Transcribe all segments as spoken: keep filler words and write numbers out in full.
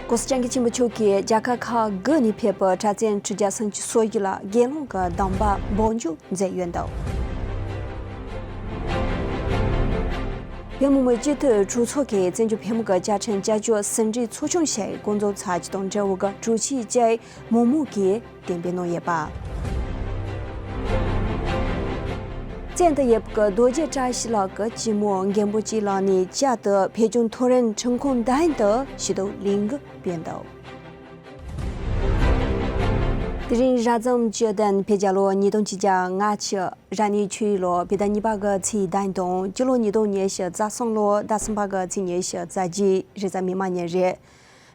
༸གོང་ས་༸སྐྱབས་མགོན་ཆེན་པོ་མཆོག་གིས་རྒྱལ་ཁབ་ཁག་དགུ་ནས་ཕེབས་པའི་གྲྭ་བཙུན་ཁྲི་བརྒྱ་སུམ་ཅུ་སོ་བཞི་ལ་རྒྱལ་ཡོངས་ཀྱི་གདམས་པ་འབོད་འཇུག་མཛད་ཡོད་འདུག་བོད་མི་མང་སྤྱི་འཐུས་གྲོས་ཚོགས་ཀྱི་བཙན་བྱོལ་བོད་མི་གི་བཅའ་ཁྲིམས་བསྐྱར་བཅོས་ཟིན་བྲིས་ཚོགས་ཆུང་ཞིག་སྐོང་ཚོགས་ཚར་རྒྱུ་དང་འབྲེལ་བའི་གྲོས་ཆོད་བཅས་མང་མང་གིས་གཏན་འབེབས་གནང་ཡོད་པ། བཙོན་དུ་ཡོད་པའི་རྡོ་རྗེ་བཀྲ་ཤིས་ལགས་ཀྱི་སྐྱེས་མ་རྒན་པོ་གཅིག་ལག་ནས་བཅའ་སྟེ་བོད་ལྗོངས་མཐོ་རིམ་ཁྲིམས་ཁང་མདུན་དུ་ཞུ་གཏུག་ལས་འགུལ་སྤེལ་འདུག་དེ་རིང་རབ་བྱུང་བཅུ་བདུན་བོད་རྒྱལ་ལོ་ཉིས་སྟོང་ཆིག་བརྒྱ་ལྔ་བཅུ། རབ་གནས་ཆུ་ཡོས་ལོ་བོད་ཟླ་གཉིས་པ་གི་ཚེས་བདུན་དང་སྤྱི་ལོ་ཉིས་སྟོང་ཉི་ཤུ་རྩ་གསུམ་ལོ་ཟླ་གསུམ་པ་གི་ཚེས་ཉི་ཤུ་རྩ་བརྒྱད་རེས་གཟའ་མིག་དམར་ཉིན་རེད།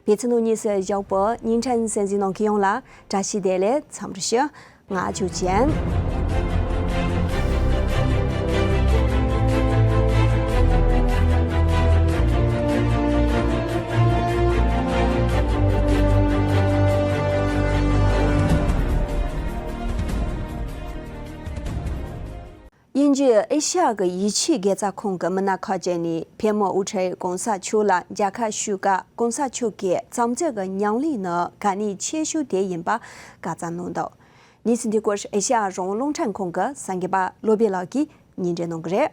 བོད་ཕྱི་ནང་གཉིས་སུ་བཞུགས་པའི་བརྙན་འཕྲིན་གསན་གཟིགས་གནང་མཁན་ཡོངས་ལ་བཀྲ་ཤིས་བདེ་ལེགས་འཚམས་འདྲི་ཞུ། ང་ཆོས་ཅན། དབྱིན་ཇིའི་ཨེ་ཤ་ཡ་གི་ཡིད་ཆེས་དགེ་རྩ་ཁང་གི་མི་སྣ་ཁག་ཅིག་ནས་བོད་མི་དབུ་ཁྲིད་གོང་ས་མཆོག་ལ་མཇལ་ཁ་ཞུས་སྐབས་གོང་ས་མཆོག་གིས་བྱམས་བརྩེ་གི་ཉམས་ལེན་ནི་གལ་གནད་ཆེ་ཤོས་དེ་ཡིན་པ་བཀའ་སྩལ་གནང་འདུག་གནས་ཚུལ་འདི་སྐོར་ཨེ་ཤ་ཡ་རང་དབང་རླུང་འཕྲིན་ཁང་གི་གསར་འགོད་པ་བློ་བྷེ་ལགས་ཀྱིས་སྙན་སྒྲོན་གནང་གི་རེད།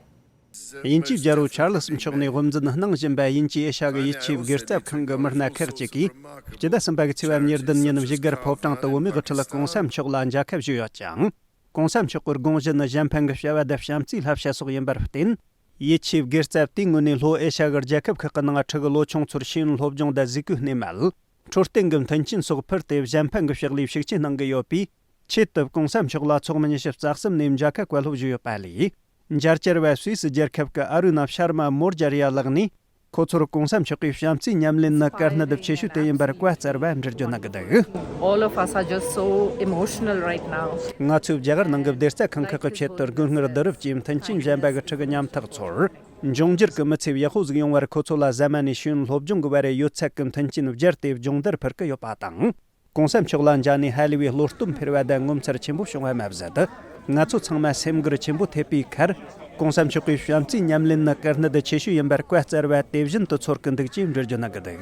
དབྱིན་ཇིའི་རྒྱལ་པོ་ཆར་ལི་སི་མཆོག་ནས་དབུ་འཛིན་གནང་བཞིན་པའི་དབྱིན་ཇིའི་ཨེ་ཤ་ཡ་གི་ཡིད་ཆེས་དགེ་རྩ་ཁང་གི་མི་སྣ་ཁག་ཅིག་གིས་སྤྱི་ཟླ་གསུམ་པ་གི་ཚེས་པ་ཉེར་བདུན་ཉིན་བཞུགས་སྒར་ཕོ་བྲང་དུ་བོད་མིའི་དབུ་ཁྲིད་གོང་ས་མཆོག་ལ་མཇལ་ཁ་ཞུས་ཡོད་ཅིང་། གོང་ས་མཆོག་གི་དགོངས་གཞི་ནི་གཞན་ཕན་གྱི་བྱ་བ་དང་བྱམས་བརྩེའི་བསླབ་བྱ་སོགས་ཡིན་པར་བརྟེན། ཡིད་ཆེས་དགེ་རྩ་དེའི་ངོས་ནས་ལྷོ་ཨེ་ཤ་ཡ་གི་རྒྱལ་ཁབ་ཁག་གི་ནང་ཕྲུ་གུ་ལོ་ཆུང་ཚོར་ཤེས་ཡོན་སློབ་སྦྱོང་དང་གཟིགས་སྐོར་སྣེ་མེད། འཕྲོད་བསྟེན་གྱི་མཐུན་རྐྱེན་སོགས་ཕུལ་ཏེ་གཞན་ཕན་གྱི་ཕྱག་ལས་ཤུགས་ཆེ་གནང་གི་ཡོད་པས། ཆེད་དུ་གོང་ས་མཆོག་ལ་ཚོགས་མི་ཉི་ཤུ་རྩ་གསུམ་ནས་མཇལ་ཁ་བཀའ་སློབ་ཞུས་ཡོད་པ་ལས། མཇལ་བཅར་བ་སུད་སི་རྒྱལ་ཁབ་ཀྱི་ཨ་རུ་ན་ཤར་མ་མོར་ཇ་རི་ཡ་ལགས་ནས། ཁོ་ཚོར་གོང་ས་མཆོག་གིས་བྱམས་བརྩེའི་ཉམས་ལེན་ནི་གལ་གནད་ཆེ་ཤོས་དེ་ཡིན་པར་བཀའ་སྩལ་བ་འགྲེལ་བརྗོད་གནང་གི་འདུག All of us are just so emotional right now. ང་ཚོའི་རྒྱ་གར་ནང་གི་བདེ་རྩ་ཁང་ཁག་གི་ཆེད་དུ་དགོས་དངུལ་བསྡུ་རུབ་ཀྱིས་མཐུན་རྐྱེན་ཞན་པ་གི་ཕྲུ་གུ་ཉམ་ཐག་ཚོར་འབྱུང་འགྱུར་གྱི་མི་ཚེ་ཡག་པོ་ཟིག་ཡོང་བར་ཁོ་ཚོ་ལ་ཟ་མ་ནས་ཤེས་ཡོན་སློབ་སྦྱོང་གི་བར་ཡོད་ཚད་ཀྱི་མཐུན་རྐྱེན་སྦྱར་ཏེ་སྦྱོང་བརྡར་ཕུལ་གི་ཡོད་པ་དང་། གོང་ས་མཆོག་ལ་མཇལ་ནས་ཧ་ལས་པའི་བློ་སྟོབས་འཕེལ་བ་དང་ངོ་མཚར་ཆེན་པོ་བྱུང་བ་མ་ཟད། ང་ཚོ་ཚང་མ་སེམས་འགུལ་ཆེན་པོ་ཐེབས་པའི་ཁར། གོང་ས་མཆོག་གིས་བྱམས་བརྩེའི་ཉམས་ལེན་ནི་གལ་གནད་ཆེ་ཤོས་ཡིན་པར་བཀའ་སྩལ་བ་དེ་བཞིན་དུ་ཚོར་གི་འདུག་ཅེས་འགྲེལ་བརྗོད་གནང་གི་འདུག་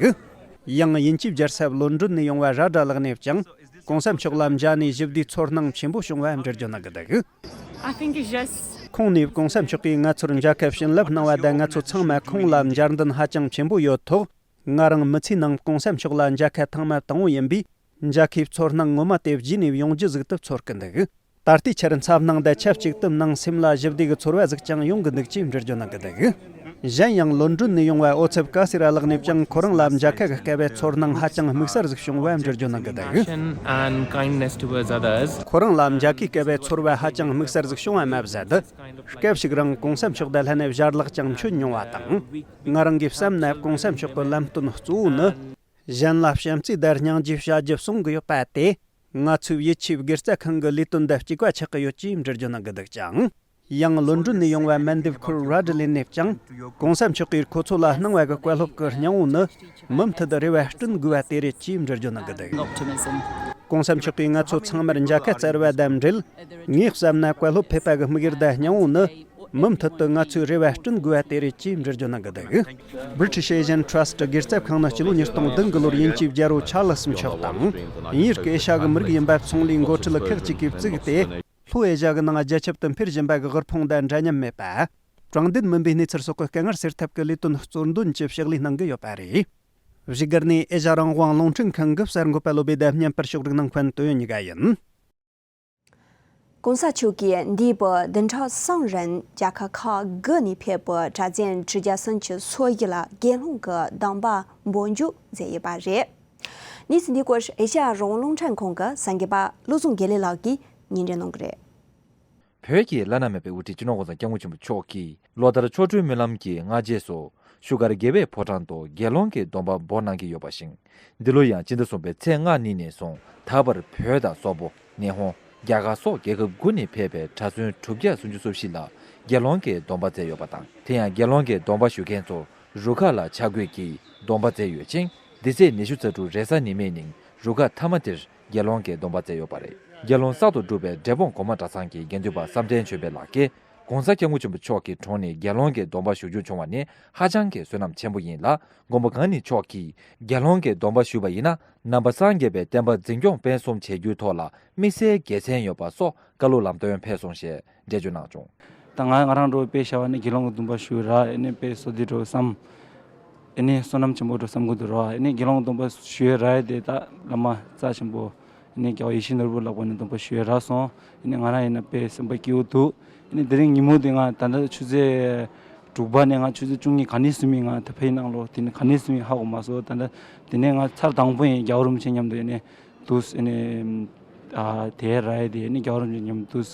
ཡང་དབྱིན་ཇིའི་རྒྱལ་ས་ལོན་ཌོན་ནས་ཡོང་བ་ར་ཌ་ལགས་ནས་ཀྱང་། གོང་ས་མཆོག་ལ་མཇལ་ནས་ཞི་བདེའི་ཚོར་སྣང་ཆེན་པོ་བྱུང་བ་འགྲེལ་བརྗོད་གནང་གི་འདུག I think it's just ཁོང་ནས་གོང་ས་མཆོག་གིས་ང་ཚོར་མཇལ་ཁ་བྱིན་རླབས་གནང་བ་དང་ང་ཚོ་ཚང་མ་ཁོང་ལ་མཇལ་འདུན་ཧ་ཅང་ཆེན་པོ་ཡོད་ཐོག་ང་རང་མི་ཚེའི་ནང་གོང་ས་མཆོག་ལ་མཇལ་ཁ་ཐེངས་མ་དང་པོ་ཡིན་པས། མཇལ་ཁའི་ཚོར་སྣང་ངོ་མ་དེ་རྗེས་ནས་ཡོང་རྒྱུ་ཟིག་ཏུ་ཚོར་གི་འདུག་ད་ལྟའི་ཆར་འཚབ་སྣང་དང་ཆབས་ཅིག་ཏུ་ནང་སེམས་ལ་ཞི་བདེ་གི་ཚོར་བ་ཟིག་ཀྱང་ཡོང་གི་འདུག་ཅེས་འགྲེལ་བརྗོད་གནང་གི་འདུག་གཞན་ཡང་ལོན་ཌོན་ནས་ཡོང་བ་ཨོ་ཚབ་ཀ་སི་ར་ལགས་ནས་ཀྱང་ཁོ་རང་ལ་མཇལ་ཁ་གི་སྐལ་བའི་ཚོར་སྣང་ཧ་ཅང་དམིགས་བསལ་ཟིག་བྱུང་བ་འགྲེལ་བརྗོད་གནང་གི་འདུག Compassion and kindness towards others. ཁོ་རང་ལ་མཇལ་ཁའི་སྐལ་བའི་ཚོར་བ་ཧ་ཅང་དམིགས་བསལ་ཟིག་བྱུང་བ་མ་ཟད། སྐབས་ཤིག་རང་གོང་ས་མཆོག་དང་ལྷན་ཞལ་ལག་ཀྱང་མཆོད་མྱོང་བ་དང་། ང་རང་གིས་བསམ་ན་གོང་ས་མཆོག་གི་ལམ་སྟོན་གཙོ་བོ་ནི། གཞན་ལ་བྱམས་བརྩེ་དང་སྙིང་རྗེ་བྱ་རྒྱུ་གསུང་གི་ཡོད་པ་དེ། ང་ཚོའི་ཡིད་ཆེས་དགེ་རྩ་ཁང་གི་ལས་དོན་དང་གཅིག་པ་ཆགས་ཀྱི་ཡོད་ཅེས་འགྲེལ་བརྗོད་གནང་གི་འདུག་ཅིང་། ཡང་ལོན་ཌོན་ནས་ཡོང་བ་མན་དེབ་ཁུར་ར་ཌི་ལིན་ནས་ཀྱང་། གོང་ས་མཆོག་གིས་ཁོ་ཚོ་ལ་གནང་བ་གི་བཀའ་སློབ་ཀྱི་སྙིང་བོ་ནི། མུ་མཐུད་རེ་བ་བསྐྲུན་དགོས་པ་དེ་རེད་ཅེས་འགྲེལ་བརྗོད་གནང་གི་འདུག Optimism. གོང་ས་མཆོག་གིས་ང་ཚོ་ཚང་མར་མཇལ་ཁ་སྩལ་བ་དང་འབྲེལ། ངས་བསམ་ན་བཀའ་སློབ་ཕེབས་པ་གི་དམིགས་ཡུལ་དང་སྙིང་བོ་ནི། མུ་མཐུད་དུ་ང་ཚོས་རེ་བ་བསྐྲུན་དགོས་པ་དེ་རེད་ཅེས་འགྲེལ་བརྗོད་གནང་གི་འདུག British Asian Trust དགེ་རྩ་ཁང་ནི་སྤྱི་ལོ་ཉིས་སྟོང་བདུན་གི་ལོར་དབྱིན་ཇིའི་རྒྱལ་པོ་ཆར་ལི་སི་མཆོག་དང་། དབྱིན་ཡུལ་གྱི་ཨེ་ཤ་ཡ་གི་མི་རིགས་ཡིན་པ་ཚོང་ལས་འགོ་ཁྲིད་ཁག་ཅིག་གིས་བཙུགས་ཏེ། ལྷོ་ཨེ་ཤ་ཡ་གི་ནང་རྒྱ་ཁྱབ་ཏུ་འཕེལ་བཞིན་པ་གི་དབུལ་ཕོངས་དང་འདྲ་མཉམ་མེད་པ། དྲང་བདེན་མིན་པའི་གནས་ཚུལ་སོགས་ཀྱི་དཀའ་ངལ་སེལ་ཐབས་ཀྱི་ལས་དོན་གཙོ་འདོན་གྱི་ཕྱག་ལས་གནང་གི་ཡོད་པ་རེད། བཞུགས་སྒར་ནས་ཨེ་ཤ་ཡ་རང་དབང་རླུང་འཕྲིན་ཁང་གི་གསར་འགོད་པ་བློ་བྷེ་དང་བརྙན་པར་ཕྱོགས་སྒྲིག་གནང་མཁན་དོན་ཡོད་ཉི་ག་ཡིན། གོང་ས་མཆོག་གིས་འདས་པའི་བདུན་ཕྲག་གསུམ་རིང་རྒྱལ་ཁབ་ཁག་དགུ་ནས་ཕེབས་པའི་གྲྭ་བཙུན་ཁྲི་བརྒྱ་སུམ་ཅུ་སོ་བཞི་ལ་རྒྱལ་ཡོངས་ཀྱི་གདམས་པ་འབོད་འཇུག་མཛད་ཡོད་པ་རེད། གནས་ཚུལ་འདི་སྐོར་ཨེ་ཤ་ཡ་རང་དབང་རླུང་འཕྲིན་ཁང་གི་གསར་འགོད་པ་བློ་བཟང་དགེ་ལེགས་ལགས་ཀྱིས་སྙན་སྒྲོན་གནང་གི་རེད། བོད་ཀྱི་བླ་ན་མེད་པའི་དབུ་ཁྲིད་སྤྱི་ནོར་༸གོང་ས་༸སྐྱབས་མགོན་ཆེན་པོ་མཆོག་གིས་ལོ་ལྟར་ཆོ་འཕྲུལ་སྨོན་ལམ་གྱི་སྔ་རྗེས་སུ། བཞུགས་སྒར་རྒྱལ་བའི་ཕོ་བྲང་དུ་རྒྱལ་ཡོངས་ཀྱི་སྡོམ་པ་འབོད་གནང་གི་ཡོད་པ་བཞིན། འདི་ལོ་ཡང་སྤྱི་ཟླ་གསུམ་པའི་ཚེས་ལྔ་ཉིན་ནས་བཟུང་ད་བར་བོད་དང་སོག་པོ། ནེ་ཧོང་། རྒྱ་གར་སོགས་རྒྱལ་ཁབ་དགུ་ནས་ཕེབས་པའི་གྲྭ་བཙུན་དྲུག་བརྒྱ་སུམ་ཅུ་སོ་བཞི་ལ་རྒྱལ་ཡོངས་ཀྱི་སྡོམ་པ་བསྩལ་ཡོད་པ་དང་། དེ་ཡང་རྒྱལ་ཡོངས་ཀྱི་སྡོམ་པ་ཞུ་མཁན་ཚོར་རུ་ཁག་ལ་ཆ་བགོས་ཀྱིས་སྡོམ་པ་བསྩལ་ཡོད་ཅིང་། འདི་ཚེས་ཉི་ཤུ་རྩ་དྲུག་རེས་གཟའ་ཉི་མའི་ཉིན་རུ་ཁག་མཐའ་མ་དེར་རྒྱལ་ཡོངས་ཀྱི་སྡོམ་པ་བསྩལ་ཡོད་པ་རེད། རྒྱལ་ཡོངས་གསར་དུ་གྲུབ་པའི་འབྲས་སྤུངས་གོང་མ་གྲྭ་ཚང་གི་དགེ་འདུན་པ་བསམ་གཏན་ཆོས་འཕེལ་ལགས་ཀྱིས། ༸གོང་ས་༸སྐྱབས་མགོན་ཆེན་པོ་མཆོག་གི་དྲུང་ནས་དགེ་སློང་གི་སྡོམ་པ་ཞུ་རྒྱུ་བྱུང་བ་ནི་ཧ་ཅང་གི་བསོད་ནམས་ཆེན་པོ་ཡིན་ལ། མགོན་པོ་གང་ཉིད་མཆོག་གིས་དགེ་སློང་གི་སྡོམ་པ་ཞུས་པ་ཡིན་ན། ནང་པ་སངས་རྒྱས་པའི་བསྟན་པ་འཛིན་སྐྱོང་སྤེལ་གསུམ་བྱེད་རྒྱུའི་ཐོག་ལ་དམིགས་བསལ་དགེ་མཚན་ཡོད་པ་སོགས་བཀའ་སློབ་ལམ་སྟོན་ཕེབས་སོང་ཞེས་འགྲེལ་བརྗོད་གནང་བྱུང་། ད་ང་ང་རང་འགྲོ་དཔེ་བྱ་བ་ནི་དགེ་སློང་གི་སྡོམ་པ་ཞུ་ར་ཨེ་ནི་དཔེ་སོ་དི་འགྲོ་བསམ། ཨེ་ནི་བསོད་ནམས་ཆེན་པོ་འགྲོ་བསམ་གི་འདུག་ར། ཨེ་ནི་དགེ་སློང་གི་སྡོམ་པ་ཞུ་ར་དེ་ད་བླ་མ་རྩ་ཆེན་པོ་ཨེ་ནི་རྒྱལ་བ་ཡིད་བཞིན་ནོར་བུ་ལགས་པ་ནས་སྡོམ་པ་ཞུ་ར་སོང་། ཨེ་ནི་ང་རང་ཡིན་ན་དཔེ་སེམས་པ་སྐྱིད་པོ་འདུག་ཨེ་ནི་དེ་རིང་ཉིན་མོ་དེ་ང་ད་ལྟ་ཆུ་ཚོད་དྲུག་པ་ནས་ང་ཆུ་ཚོད་བཅུ་གཉིས་ག་ནས་སོང་མིན་ང་ད་ཕེབས་གནང་ལོ་དེ་ནི་ག་ནས་སོང་མིན་ཧ་གོ་མ་སོང་། ད་ལྟ་དེ་ནས་ང་ཚར་དང་པོ་ཡིན་རྒྱལ་བ་རིན་པོ་ཆེ་མཉམ་དུ་ཨེ་ནི་འདུག་ཨེ་ནི་ཨ་དེ་ར་ཡེ་དེ་ཨེ་ནི་རྒྱལ་བ་རིན་པོ་ཆེ་མཉམ་འདུག་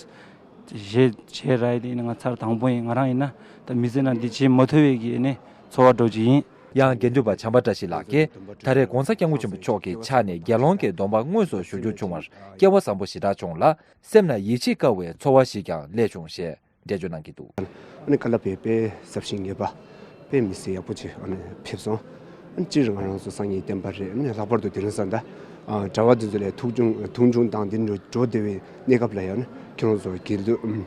བྱེད་བྱེད་ར་ཡེ་དེ་ཨེ་ནི་ང་ཚར་དང་པོ་ཡིན། ང་རང་ཡིན་ན་ད་མི་ཚེ་ནང་འདི་བྱེད་མ་ཐུབ་པའི་གི་ཨེ་ནི་ཚོར་བ་འགྲོ་གི་ཡིན། ཡང་དགེ་འདུན་པ་བྱམས་པ་བཀྲ་ཤིས་ལགས་ཀྱིས་ད་རེས་༸གོང་ས་༸སྐྱབས་མགོན་ཆེན་པོ་མཆོག་གི་ཕྱག་ནས་དགེ་སློང་གི་སྡོམ་པ་དངོས་སུ་ཞུ་རྒྱུ་བྱུང་བར་སྐལ་བ་བཟང་པོ་ཞེ་དྲག་བྱུང་ལ། སེམས་ན་ཡིད་ཆེས་དཀའ་བའི་ཚོར་བ་ཞིག་ཀྱང་སླེབས་བྱུང་ཞེས་འགྲེལ་བརྗོད་གནང་གི་འདུག་ཨ་ནི་བཀའ་སློབ་དཔེ་དཔེ་ཟབ་ཞིང་ངེས་པ། དཔེ་མི་སྲིད་ཡག་པོ་ཅིག་ཨ་ནི་ཕེབས་སོང་། ཨ་ནི་སྤྱིར་ང་རང་ཚོ་སངས་རྒྱས་བསྟན་པ་རེད། ཨ་ནི་ལྷག་པར་དུ་དེ་རིང་སང་ད་ཨ་གྲྭ་པ་དེ་ཚོ་ལ་ཐུགས་ཆུང་ཐུགས་ཆུང་དང་དེ་འགྲོ་འགྲོ་བདེ་བའི་གནས་སྐབས་ལ་ཡང་ནི་ཁྱེད་རང་ཚོ་དགེ་འདུན་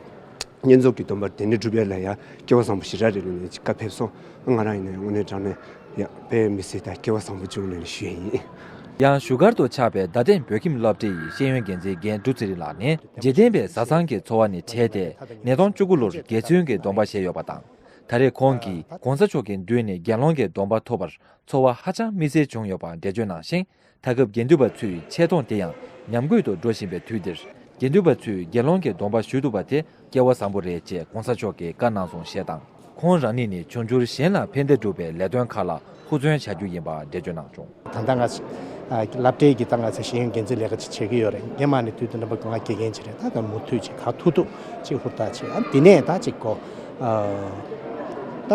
བསྙེན་རྫོགས་ཀྱི་སྡོམ་པ་དེ་འདྲ་སྒྲུབ་ཡ་ལ་ཡང་སྐལ་བ་བཟང་པོ་ཞེ་དྲག་རེད་ལབ་ནས་ཅིག་བཀའ་ཕེབས་སོང་། ཨ་ང་རང་ཡིན་ན་དངོས་གནས་དྲང་གནས་ཡ་དཔེ་མི་སྲིད་ད་སྐལ་བ་བཟང་པོ་བྱུང་ལབ་ནས་ཞུ་ཡ་ཡིན། ཡང་བཞུགས་སྒར་དུ་ཆགས་པའི་རྡ་སྟེང་བོད་ཁྱིམ་སློབ་གྲྭའི་ཤེས་ཡོན་འགན་འཛིན་རྒན་འབྲུག་ཚེ་རིང་ལགས་ནས་འཇིག་རྟེན་པའི་བཟའ་ཚང་གི་འཚོ་བ་ནས་བྲལ་ཏེ་ཉིས་སྟོང་བཅུ་དགུ་ལོར་དགེ་བཙུན་གྱི་སྡོམ་པ་བཞེས་ཡོད་པ་དང་། ད་རེས་ཁོང་གིས་༸གོང་ས་མཆོག་གི་མདུན་ནས་དགེ་སློང་གི་སྡོམ་པ་ཐོབ་པར་ཚོར་བ་ཧ་ཅང་དམིགས་བསལ་བྱུང་ཡོད་པ་འགྲེལ་བརྗོད་གནང་ཞིང་། ད་སྐབས་དགེ་འདུན་པ་ཚོའི་ཆེ་མཐོང་དེ་ཡང་ཉམས་རྒུད་དུ་འགྲོ་བཞིན་པའི་དུས་འདིར། དགེ་འདུན་པ་ཚོས་དགེ་སློང་གི་སྡོམ་པ་ཞུ་ཐུབ་པ་དེ་སྐལ་བ་བཟང་པོ་རེད་ཅེས་༸གོང་ས་མཆོག་གིས་བཀའ་གནང་སོང་ཞེས་དང་། ཁོང་རང་ཉིད་ནི་འབྱུང་འགྱུར་གཞན་ལ་ཕན་བདེ་སྒྲུབ་པའི་ལས་དོན་ཁག་ལ་ཧུར་བརྩོན་བྱ་རྒྱུ་ཡིན་པ་འགྲེལ་བརྗོད་གནང་བྱུང་། ད་ལྟ་ང་ཚོ་ཨ་སློབ་གྲྭའི་གི་ད་ང་ཚོ་ཤེས་ཡོན་འགན་འཛིན་ལས་ཀ་ཅིག་བྱེད་ཀྱི་ཡོད་རེད། སྔོན་མ་ནས་དུས་དང་རྣམ་པ་ཀུན་ལ་དགེ་རྒན་ཅིག་རེད། ད་ལྟ་མུ་མཐུད་ཅིག་ག་ཐུབ་ཐུབ་ཅིག་ཧུར་ཐག་བྱེད། ཨ་དེ་ནས་ད་ཅིག་གོ་ཨ་ད་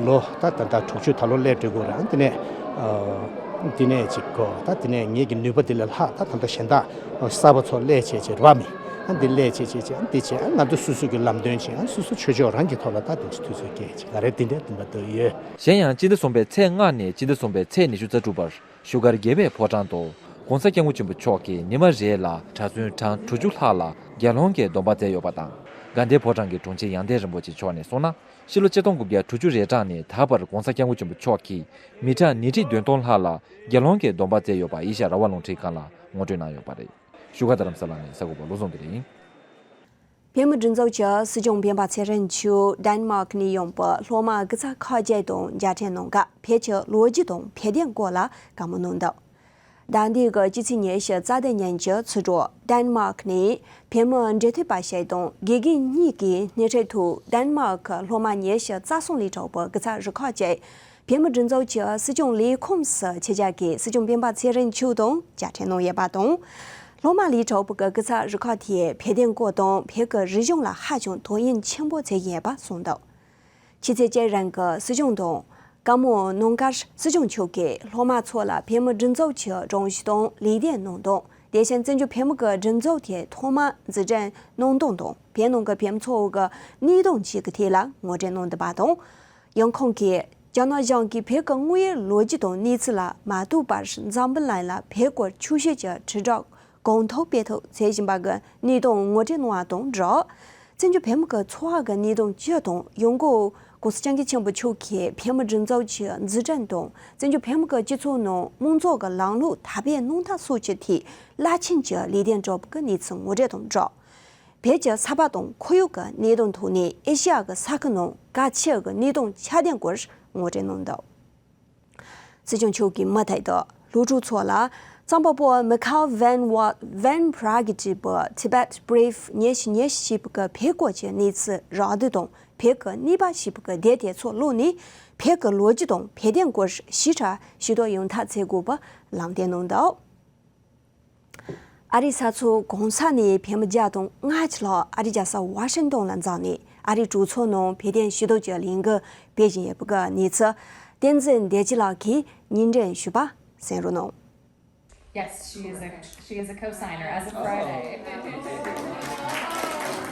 ལོ་ད་ད་ད་དྲུག་ཅུ་ད་ལོ་སླེབས་འགྲོ་གི་རེད། ཨ་དེ་ནས་ཨ་དེ་ནས་ཅིག་གོ་ད་དེ་ནས་ངེད་ཀྱི་ནུས་པ་དེ་ལས་ལྷག་ད་ད་ལྟ་གཞན་དག་གསར་པ་ཚོ་སླེབས་བྱས་བྱས་རེད་བ་མི། ཨ་འདི་སླེབས་བྱས་བྱས་བྱས་ཨ་འདི་བྱས་ཨ་ང་ཚོ་སོ་སོ་གི་ལམ་སྟོན་བྱས། ཨ་སོ་སོ་ཆོས་ཕྱོགས་རང་གི་ཐོག་ལ་ད་དེ་ཚོ་དུས་ཚོད་སྐྱེལ་བྱས་ང་རེ་འདི་འདྲ་འདི་འདྲ་འདུག་ཡོད། གཞན་ཡང་སྤྱི་ཟླ་གསུམ་པའི་ཚེས་ལྔ་ནས་སྤྱི་ཟླ་གསུམ་པའི་ཚེས་ཉི་ཤུ་རྩ་དྲུག་བར་བཞུགས་སྒར་རྒྱལ་བའི་ཕོ་བྲང་དུ་༸གོང་ས་༸སྐྱབས་མགོན་ཆེན་པོ་མཆོག་གིས་ཉི་མ་རེ་ལ་གྲྭ་བཙུན་གྲངས་དྲུག་ཅུ་ལྷག་ལ་དགེ་སློང་གི་སྡོམ་པ་སྩལ་ཡོད་པ་དང་། དགའ་ལྡན་ཕོ་བྲང་གི་དྲུང་ཆེ་ཡང་སྟེང་རིན་པོ་ཆེ་མཆོག་ནས་གསུངས་ན། ཕྱི་ལོ་ཆིག་སྟོང་དགུ་བརྒྱ་དྲུག་ཅུ་རེ་གྲངས་ནས་ད་བར་༸གོང་ས་༸སྐྱབས་མགོན་ཆེན་པོ་མཆོག་གིས་མི་གྲངས་ཉིས་ཁྲི་བདུན་སྟོང་ལྷག་ལ་དགེ་སློང་གི་སྡོམ་པ་སྩལ་ཡོད་པ་ཨེ་ཤ་ཡ་རང་དབང་རླུང་འཕྲིན་ཁང་ལ་ངོ་སྤྲོད་གནང་ཡོད་པ་རེད། བཞུགས་སྒར་རྡ་རམ་ས་ལ་ནས་གསར་འགོད་པ་བློ་བཟང་གིས་རེད། བོད་མི་སྒྲིག་འཛུགས་ཀྱི་སྲིད་སྐྱོང་སྤེན་པ་ཚེ་རིང་མཆོག་ཌེན་མཱག་ནས་ཡོང་བའི་སློབ་མ་སྐུ་ཚབ་ཁག་ཅིག་དང་མཇལ་འཕྲད་གནང་སྐབས་བོད་ཀྱི་ལོ་རྒྱུས་དང་བོད་དོན་སྐོར་ལ་བཀའ་མོལ་གནང་འདུག་ཟླ་འདིའི་སྤྱི་ཚེས་ཉི་ཤུ་རྩ་བདུན་ཉིན་གྱི་ཚེས་དྲུག་ཌེན་མཱག་ནས་བོད་མི་འབྲེལ་མཐུད་པ་ཞིག་དང་དགེ་རྒན་གཉིས་ཀྱིས་སྣེ་ཁྲིད་ཐོག་ཌེན་མཱག་གི་སློབ་མ་ཉི་ཤུ་རྩ་གསུམ་ལས་གྲགས་པའི་སྐུ་ཚབ་རུ་ཁག་ཅིག་བོད་མི་སྒྲིག་འཛུགས་ཀྱི་སྲིད་སྐྱོང་ལས་ཁུངས་སུ་ཆེད་བཅར་གྱིས་སྲིད་སྐྱོང་སྤེན་པ་ཚེ་རིང་མཆོག་དང་མཇལ་འཕྲད་གནང་ཡོད་པ་དང་། སློབ་མ་ལས་གྲགས་པ་གི་སྐུ་ཚབ་རུ་ཁག་དེས་བོད་དོན་སྐོར་དང་བོད་ཀྱི་རིག་གཞུང་ལ་ཧ་ཅང་དོ་དབྱིངས་ཆེན་པོ་བྱེད་ཀྱི་ཡོད་པ་གསུངས་འདུག་ཕྱི་ཚེས་གཅིག་རིང་གི་སྲིད་སྐྱོང་དང་བཀའ་མོལ་གནང་སྐབས་སྲིད་སྐྱོང་མཆོག་གིས་སློབ་མ་ཚོ་ལ་བོད་མི་སྒྲིག་འཛུགས་ཀྱི་སྒྲོམ་གཞི་དང་ལས་དོན་གནང་སྟངས། དེ་བཞིན་བཙན་བྱོལ་བོད་མི་གི་སྒྲིག་འཛུགས་དེ་ཐོག་མར་འཛུགས་སྐྲུན་གནང་སྟངས་དང་བོད་ནང་གི་བོད་མི་ཚོ་གི་གནས་སྟངས་བཅས་ཀྱི་ཐད་ལ་ངོ་སྤྲོད་གནང་འདུག་པ་དང་། ཡང་ཁོང་གིས་རྒྱ་ནག་གཞུང་གིས་བོད་ཀྱི་དངོས་ཡོད་ལོ་རྒྱུས་དང་གནས་ཚུལ་ལ་མ་ལྟོས་པར་འཛམ་བུ་གླིང་ལ་བོད་སྐོར་ཆོག་ཤེས་ཀྱི་དྲིལ་བསྒྲགས་གང་ཐུབ་སྤེལ་ཐབས་བྱེད་བཞིན་པ་གི་གནས་སྟངས་ངོ་སྤྲོད་གནང་བ་དང་སྦྲགས། བཙན་བྱོལ་བོད་མི་གི་འཚོ་བ་གི་གནས་སྟངས་སྤྱི་དང་ཡང་སྒོས་༸གོང་ས་༸སྐྱབས་མགོན་ཆེན་པོ་མཆོག་གིས་བོད་མི་སྒྲིག་འཛུགས་ཀྱི་འཛུགས་སྐྲུན་དང་བཙན་བྱོལ་བོད་མི་གི་སྤྱི་ཚོགས་ནང་དམངས་གཙོ་གི་ལམ་ལུགས་དར་སྤེལ་གནང་ཐབས་སོགས་ཀྱི་ཐད་རླབས་ཆེན་གྱི་ལས་དོན་སྒྲུབ་པ་གི་གནས་ཚུལ་ངོ་སྤྲོད་དང་སྦྲགས། བོད་ཀྱི་ས་བབ་དང་ཁོར་ཡུག་གི་གནད་དོན་ཐོག་ནས་ཨེ་ཤེ་ཡ་གི་ས་ཁུལ་ནང་གལ་ཆེ་བའི་གནད་དོན་ཆ་ལྡན་སྐོར་ངོ་སྤྲོད་གནང་འདུག་སྲིད་སྐྱོང་མཆོག་གིས་མུ་མཐུད་དུ་སློབ་ཕྲུག་ཚོ་ལ་རྩོམ་པ་པོ་མི་ཁེལ་ཝན་ཝ་ཝན་བྷ་ར་གིས་བྲིས་པའི་Tibet Brief ཉི་ཤུ་ཉི་ཤུ་ཞེས་པའི་བོད་སྐོར་གྱི་གནས་ཚུལ་རགས་བསྡུས་དང་བོད་ཀྱི་གནས་བབ་ཞེས་པའི་དེབ་དེ་ཚོ་ཀློག་ནས་བོད་ཀྱི་ལོ་རྒྱུས་དང་བོད་དོན་སྐོར་ཞིབ་ཕྲ་ཤེས་རྟོགས་ཡོང་ཐབས་བྱེད་དགོས་པ་ལམ་སྟོན་གནང་འདུག་ཨ་རིའི་ས་ཕྱོགས་གང་ས་ནས་བོད་མི་བརྒྱ་དང་ལྔ་བཅུ་ལྷག་ཨ་རིའི་རྒྱལ་ས་ཝ་ཤིང་ཏོན་ལ་འཛོམས་ནས་ཨ་རིའི་གྲོས་ཚོགས་ནང་བོད་དོན་ཞུ་གཏུག་ཀྱི་ལས་འགུལ་སྤེལ་བཞིན་ཡོད་པའི་གནས་ཚུལ་བསྟན་འཛིན་བདེ་སྐྱིད་ལགས་ཀྱིས་སྙན་སྒྲོན་ཞུས་པ་གསན་རོགས་གནང་། Yes, she is a she is a co-signer as of Friday.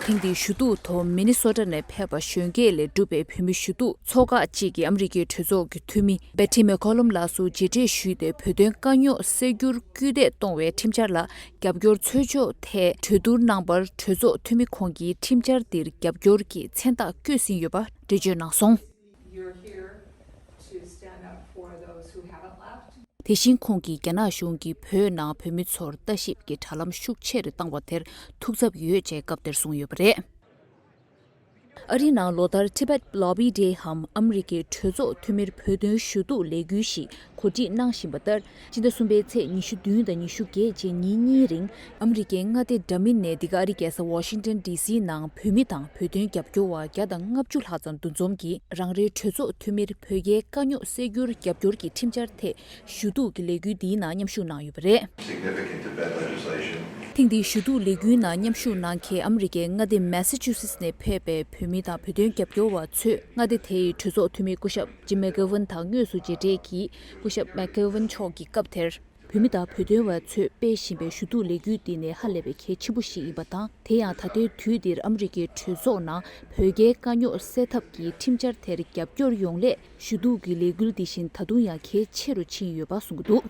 ཐེངས་འདིའི་ཞུ་གཏུག་ཐོག་མི་ནི་སོ་ཊ་ནས་ཕེབས་པ་གཞོན་སྐྱེས་ལས་གྲུབ་པའི་བོད་མི་ཞུ་གཏུག་ཚོགས་ཁག་ཅིག་གིས་ཨ་མི་རི་ཀའི་གྲོས་ཚོགས་ཀྱི་འཐུས་མི་སྦེ་ཊི་མེག་ཀོ་ལམ་ལགས་སུ་མཇལ་འཕྲད་ཞུས་ཏེ། བོད་དོན་དཀའ་རྙོག་སེལ་རྒྱུར་སྐུལ་འདེད་གཏོང་བའི་ཁྲིམས་འཆར་ལ་རྒྱབ་སྐྱོར་འཚོལ་ཕྱོགས་ཐད་གྲོས་བསྡུར་གནང་བར། གྲོས་ཚོགས་འཐུས་མི་ཁོང་གིས་ཁྲིམས་འཆར་འདིར་རྒྱབ་སྐྱོར་གྱི་མཚན་རྟགས་བཀོད་ཟིན་ཡོད་པ་འགྲེལ་བརྗོད་གནང་སོང་། You're here to stand up for those who haven't left. དེ་བཞིན་ཁོང་གིས་རྒྱ་ནག་གཞུང་གིས་བོད་ནང་བོད་མི་ཚོར་ལྟ་ཞིབ་ཀྱི་དྲ་ལམ་ཤུགས་ཆེ་རུ་བཏང་བ་དེར་ཐུགས་འཚབ་ཡོད་ཅེས་སྐབས་དེར་གསུངས་ཡོད་པ་རེད། ཨ་རིའི་ནང་ལོ་ལྟར་Tibet Lobby Day འམ་ཨ་མི་རི་ཀའི་གྲོས་ཚོགས་འཐུས་མིར་བོད་དོན་ཞུ་གཏུག་ལས་འགུལ་ཞིག་གོ་སྒྲིག་གནང་བཞིན་པ་ལྟར། སྤྱི་ཟླ་གསུམ་པའི་ཚེས་ཉི་ཤུ་བདུན་དང་ཉི་ཤུ་བརྒྱད་བཅས་ཉིན་གཉིས་རིང་ཨ་མི་རི་ཀའི་མངའ་སྡེ་འདྲ་མིན་ནས་འདི་ག་ཨ་རིའི་རྒྱལ་ས་ཝ་ཤིང་ཏོན་ཌི་སི་ནང་བོད་མི་དང་བོད་དོན་རྒྱབ་སྐྱོར་བ་བརྒྱ་དང་ལྔ་བཅུ་ལྷག་ཙམ་འདུ་འཛོམས་ཀྱིས་རང་རེའི་གྲོས་ཚོགས་འཐུས་མིར་བོད་རྒྱའི་དཀའ་རྙོག་སེལ་རྒྱུར་རྒྱབ་སྐྱོར་གྱི་ཁྲིམས་འཆར་ཐད་ཞུ་གཏུག་གི་ལས་འགུལ་འདིའི་ནང་མཉམ་ཞུགས་གནང་ཡོད་པ་རེད། Significant Tibet legislation. ཐེངས་འདིའི་ཞུ་གཏུག་ལས་འགུལ་ནང་མཉམ་ཞུགས་གནང་མཁན་ཨ་མི་རི་ཀའི་མངའ་སྡེ་མེ་སི་ཆུ་སེ་ཊི་ནས་ཕེབས་པའི་བོད་མི་དང་བོད་དོན་རྒྱབ་སྐྱོར་བ་ཚོས་མངའ་སྡེ་དེའི་གྲོས་ཚོགས་འཐུས་མི་སྐུ་ཞབས་ཇིམ་མེག་གྷེ་ཝན་དང་དངོས་སུ་མཇལ་འཕྲད་ཀྱིས། སྐུ་ཞབས་མེག་གྷེ་ཝན་མཆོག་གིས་སྐབས་དེར། བོད་མི་དང་བོད་དོན་བ་ཚོས་སྤེལ་བཞིན་པའི་ཞུ་གཏུག་ལས་འགུལ་འདི་ནི་ཧ་ལས་པའི་གལ་ཆེན་པོ་ཞིག་ཡིན་པ་དང་། དེ་ཡང་ད་ལྟའི་དུས་འདིར་ཨ་མི་རི་ཀའི་གྲོས་ཚོགས་ནང་བོད་རྒྱའི་དཀའ་རྙོག་སེལ་ཐབས་ཀྱི་ཁྲིམས་འཆར་དེར་རྒྱབ་སྐྱོར་ཡོང་སླད་ཞུ་གཏུག་གི་ལས་འགུལ་འདི་བཞིན་ད་དུང་ཡང་གལ་ཆེ་རུ་ཕྱིན་ཡོད་པ་གསུངས་ཀྱི་འདུག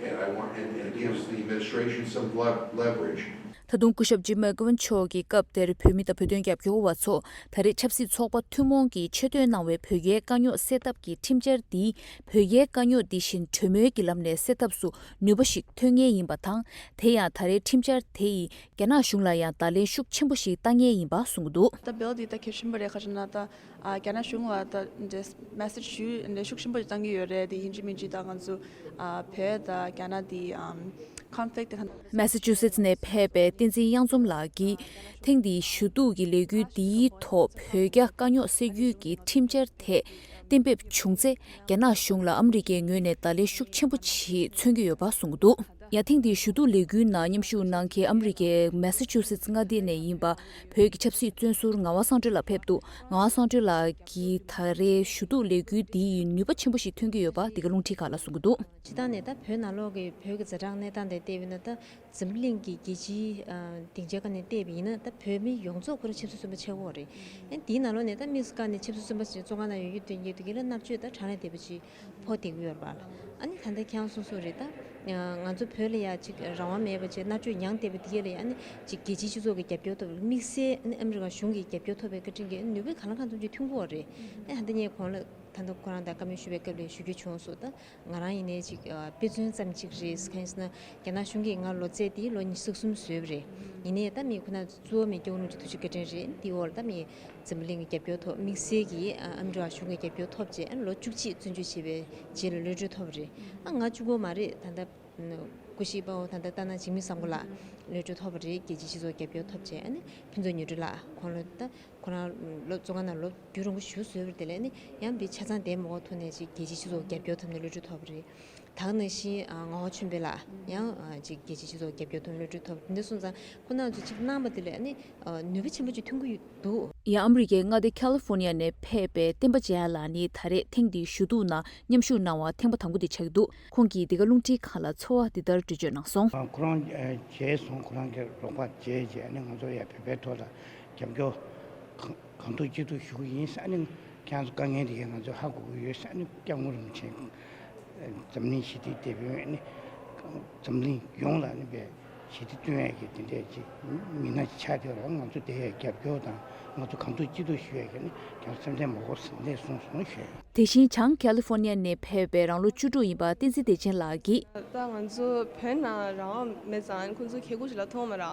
And I want, and, and gives the administration some lev-, leverage. ད་དུང་སྐུ་ཞབས་ཇིམ་མེག་གྷེ་ཝན་མཆོག་གིས་སྐབས་དེར་བོད་མི་དང་བོད་དོན་རྒྱབ་སྐྱོར་བ་ཚོ་ད་རེས་ཆབ་སྲིད་ཚོགས་པ་ཐུན་མོང་གིས་ཆེད་བཏོན་གནང་བའི་བོད་རྒྱའི་དཀའ་རྙོག་སེལ་ཐབས་ཀྱི་ཁྲིམས་འཆར་འདིས་བོད་རྒྱའི་དཀའ་རྙོག་འདི་བཞིན་གྲོས་མོལ་གྱི་ལམ་ནས་སེལ་ཐབས་སུ་ནུས་པ་ཞིག་ཐོན་ངེས་ཡིན་པ་དང་། དེ་ཡང་ད་རེས་ཁྲིམས་འཆར་དེ་ཡིས་རྒྱ་ནག་གཞུང་ལ་ཡང་བརྡ་ལན་ཤུགས་ཆེན་པོ་ཞིག་བཏང་ངེས་ཡིན་པ་གསུངས་ཀྱི་འདུག་ད་བྷིལ་འདི་ད་གལ་ཆེན་པོ་རེད། ག་རེ་ཟེར་ན་ད་ཨ་རྒྱ་ནག་གཞུང་ལ་ད་འདྲེ་མེ་སེཇ་ཞུ་འདྲེ་ཤུགས་ཆེན་པོ་ཞིག་བཏང་གི་ཡོད་རེད། དེ་ཡིན་གཅིག་མིན་གཅིག་ད་ང་ཚོ་ཨ་བོད་དང་རྒྱ་ནག་འདི་ཨམ་ཀོན་ཕི་ལིག་ཊི་དེ་ད། མེ་སེ་ཆུ་སེ་ཊི་ནས་ཕེབས་པའི་བསྟན་འཛིན་གཡང་འཛོམས་ལགས་ཀྱིས། ཐེངས་འདིའི་ཞུ་གཏུག་གི་ལས་འགུལ་འདིའི་ཐོག་བོད་རྒྱ་དཀའ་རྙོག་སེལ་རྒྱུའི་གི་ཁྲིམས་འཆར་དེ་གཏན་འབེབས་བྱུང་ཚེ། རྒྱ་ནག་གཞུང་ལ་ཨ་མི་རི་ཀའི་ངོས་ནས་བརྡ་ལན་ཤུགས་ཆེན་པོ་ཞིག་མཚོན་གྱི་ཡོད་པ་གསུངས་ཀྱི་འདུག་ཡང་ཐེངས་འདིའི་ཞུ་གཏུག་ལས་འགུལ་ནང་མཉམ་ཞུགས་གནང་མཁན་ཨ་མི་རི་ཀའི་མེ་སེ་ཆུ་སེ་ཊི་མངའ་སྡེ་ནས་ཡིན་པ་བོད་ཀྱི་ཆབ་སྲིད་བཙོན་ཟུར་ངག་དབང་བསམ་གྲུབ་ལགས་ཕེབས་འདུག་ངག་དབང་བསམ་གྲུབ་ལགས་ཀྱིས་ད་རེས་ཞུ་གཏུག་ལས་འགུལ་འདི་ཡིས་ནུས་པ་ཆེན་པོ་ཞིག་ཐོན་གྱི་ཡོད་པ་འདི་ག་རླུང་འཕྲིན་ཁང་ལ་གསུངས་ཀྱི་འདུག་སྤྱིར་བཏང་ནས་ད་བོད་ནང་ལོགས་ཀྱི་བོད་ཀྱི་ཛ་དྲག་གནས་སྟངས་དེ་བལྟས་པ་ཡིན་ན། ད་འཛམ་གླིང་གི་རྒྱལ་སྤྱིའི་ཨ་སྡིངས་ཆའི་ཁ་ནས་བལྟས་པ་ཡིན་ན། ད་བོད་མི་ཡོངས་རྫོགས་ཁོ་རང་ཆབ་སྲིད་བཙོན་པ་ཆགས་ཡོད་རེད། ཨ་དེའི་ནང་ལོགས་ནས་ད་དམིགས་སུ་བཀར་ནས་ཆབ་སྲིད་བཙོན་པ་ཞིག་བཙོན་ཁང་ནང་ཡོད་རྒྱུ་དོན་གྱི་དུས་ཀྱི་ལ་མནར་གཅོད་ད་གྲངས་ལས་འདས་པ་ཅིག་ཕོག་བསྡད་ཀྱི་ཡོད་རེད་པ། ཨ་ནི་ད་ལྟ་ཁྱེད་རང་གསུངས་གསུངས་རེད། ད་ང་ཚོ་བོད་ལ་ཡ་ཅིག་རང་དབང་མེད་པ་བྱས་མནར་གཅོད་མྱངས་བསྡད་པ་དེ་ག་ལ་ཡ་ཨ་ནི་ཅིག་རྒྱལ་སྤྱིའི་སྤྱི་ཚོགས་ཀྱི་རྒྱབ་སྐྱོར་ཐོབ། དམིགས་བསལ་ཨ་ནི་ཨ་མི་རི་ཀ་གཞུང་གི་རྒྱབ་སྐྱོར་ཐོབ་པའི་བཀའ་དྲིན་གྱིས་ནུས་པ་གང་ལ་གང་འཚམ་ཅིག་ཐོན་གྱི་ཡོད་རེད། ཨ་ད་ལྟ་ངས་གོང་ལ་ད་ལྟ་ཁོ་རང་དང་བཀའ་མོལ་ཞུ་བའི་སྐབས་ལ་ཞུ་རྒྱུ་བྱུང་སོང་། ད་ང་རང་ཡིན་ནའི་ཅིག་ཨ་དཔེ་མཚོན་ཙམ་ཅིག་རེད། གང་ཡིན་ཟེར་ན་རྒྱ་ནག་གཞུང་གིས་ང་ལོ་ཚད་དེ་ལོ་ཉི་ཤུ་རྩ་གསུམ་བཟོས་པ་རེད། ཡིན་ནའི་ད་མི་ཁོ་ན་གཙོ་བོ་མི་སྐྱོ་རུང་གི་ཐུགས་རྗེ་བཀའ་དྲིན་རེད། དེའི་འོག་ལ་ད་མི་འཛམ་བུ་གླིང་གི་རྒྱབ་སྐྱོར་ཐོབ། དམིགས་བསལ་གྱིས་ཨ་ཨ་མི་རི་ཀ་གཞུང་གི་རྒྱབ་སྐྱོར་ཐོབ་རྗེས་ཨ་ལོ་བཅུ་གཅིག་བཙོན་འཇུག་བྱས་པའི་རྗེས་ལ་གློད་གྲོལ་ཐོབ་པ་རེད། ཨ་ང་གཅིག་པོ་མ་རེད། ད་ལྟ་སྐུ་གཤེགས་དཔའ་བོ་ད་ལྟ་སྟག་སྣ་འཇིགས་མེད་བཟང་པོ་ལགས་གློད་གྲོལ་ཐོབ་པ་རེད། རྒྱལ་སྤྱིའི་སྤྱི་ཚོགས་རྒྱབ་སྐྱོར་ཐོབ་རྗེས་ཨ་ནི་ཕུན་ཚོགས་ཉི་སྒྲོན་ལགས་ཁོང་ལོ་ད། ཁོ་རང་ལོ་བཙོན་ཁང་ནང་ལོ་རྒྱུན་རིང་པོ་བཞུགས་བཟོས་པ་དེ་ལས་ནི་ཡང་བི་ཆ་ཚང་བསྡད་མ་དགོས་ཐོག་ནས་ཅིག་རྒྱལ་སྤྱིའི་སྤྱི་ཚོགས་རྒྱབ་སྐྱོར་ཐོབ་ནས་གློད་གྲོལ་ཐོབ་པ་རེད། ད་ག་ནང་བཞིན་ཨ་ངག་དབང་ཆོས་འཕེལ་ལགས་ཡང་ཨ་ཅིག་རྒྱལ་སྤྱིའི་སྤྱི་ཚོགས་རྒྱབ་སྐྱོར་ཐོབ་ནས་གློད་གྲོལ་ཐོབ། དེ་འདྲ་སོང་ཙང་ཁོ་རང་ཚོ་ཅིག་གནང་པ་དེ་ལས་ནི་ཨ་ནུས་པ་ཆེན་པོ་ཅིག་ཐོན་གྱི་ཡོད་འདུག་ཡང་ཨ་མི་རི་ཀའི་མངའ་སྡེ་ཁ་ལི་ཧྥོ་ནི་ཡ་ནས་ཕེབས་པའི་བསྟན་པ་ཇེ་ཡ་ལགས་ནི་ད་རེས་ཐེངས་འདིའི་ཞུ་གཏུག་ནང་མཉམ་ཞུགས་གནང་བ་ཐེངས་པ་དང་པོ་དེ་ཆགས་ཀྱི་འདུག་ཁོང་གིས་འདི་ག་རླུང་འཕྲིན་ཁང་ལ་ཚོར་བ་འདི་ལྟར་འགྲེལ་བརྗོད་གནང་སོང་། ཁོ་རང་མཇལ་སོང་། ཁོ་རང་གི་རོགས་པ་མཇལ་རྗེས་ནི་ང་ཚོ་ཡང་བོད་པའི་ཐོག་ལ་རྒྱབ་སྐྱོར་གང་གང་ཐུབ་ཅི་ཐུབ་ཞུ་གི་ཡིན། ཨ་ནི་ཁྱེད་རང་ཚོ་དཀའ་ངལ་དེ་གས་ང་ཚོས་ཧ་གོ་གི་ཡོད། ཨ་ནི་སྐྱབས་མགོན་རིན་པོ་ཆེ་འཛམ་གླིང་ཞི་བདེའི་དེད་དཔོན། ཨ་ནི་འཛམ་གླིང་ཡོངས་ལ་ཨ་ནི་བས་ཞི་བདེ་བསྐྲུན་ཡས་ཀྱི་དེ་འདྲས་ཀྱི་མི་སྣ་ཆགས་བསྡད་རོགས། ང་ཚོ་དེ་ཡས་རྒྱབ་སྐྱོར་དང་ང་ཚོ་གང་ཐུབ་ཅི་ཐུབ་ཞུ་ཡས་ཀྱི་ནི་ཁྱེད་རང་སེམས་ཁྲལ་མ་དགོས་ཟེར་འདྲས་གསུངས་སོང་ཞུ་ཡས། དེ་བཞིན་བྱང་ཁ་ལི་ཧྥོ་ནི་ཡ་ནས་ཕེབས་པའི་རང་ལོ་བཅུ་དྲུག་ཡིན་པ་བསྟན་འཛིན་བདེ་ཆེན་ལགས་ཀྱིས། ད་ང་ཚོ་བོད་ནང་རང་དབང་མེད་ཙང་ཁོང་ཚོ་ཁེ་གུ་ཞིག་ལ་མཐོང་མ་ར།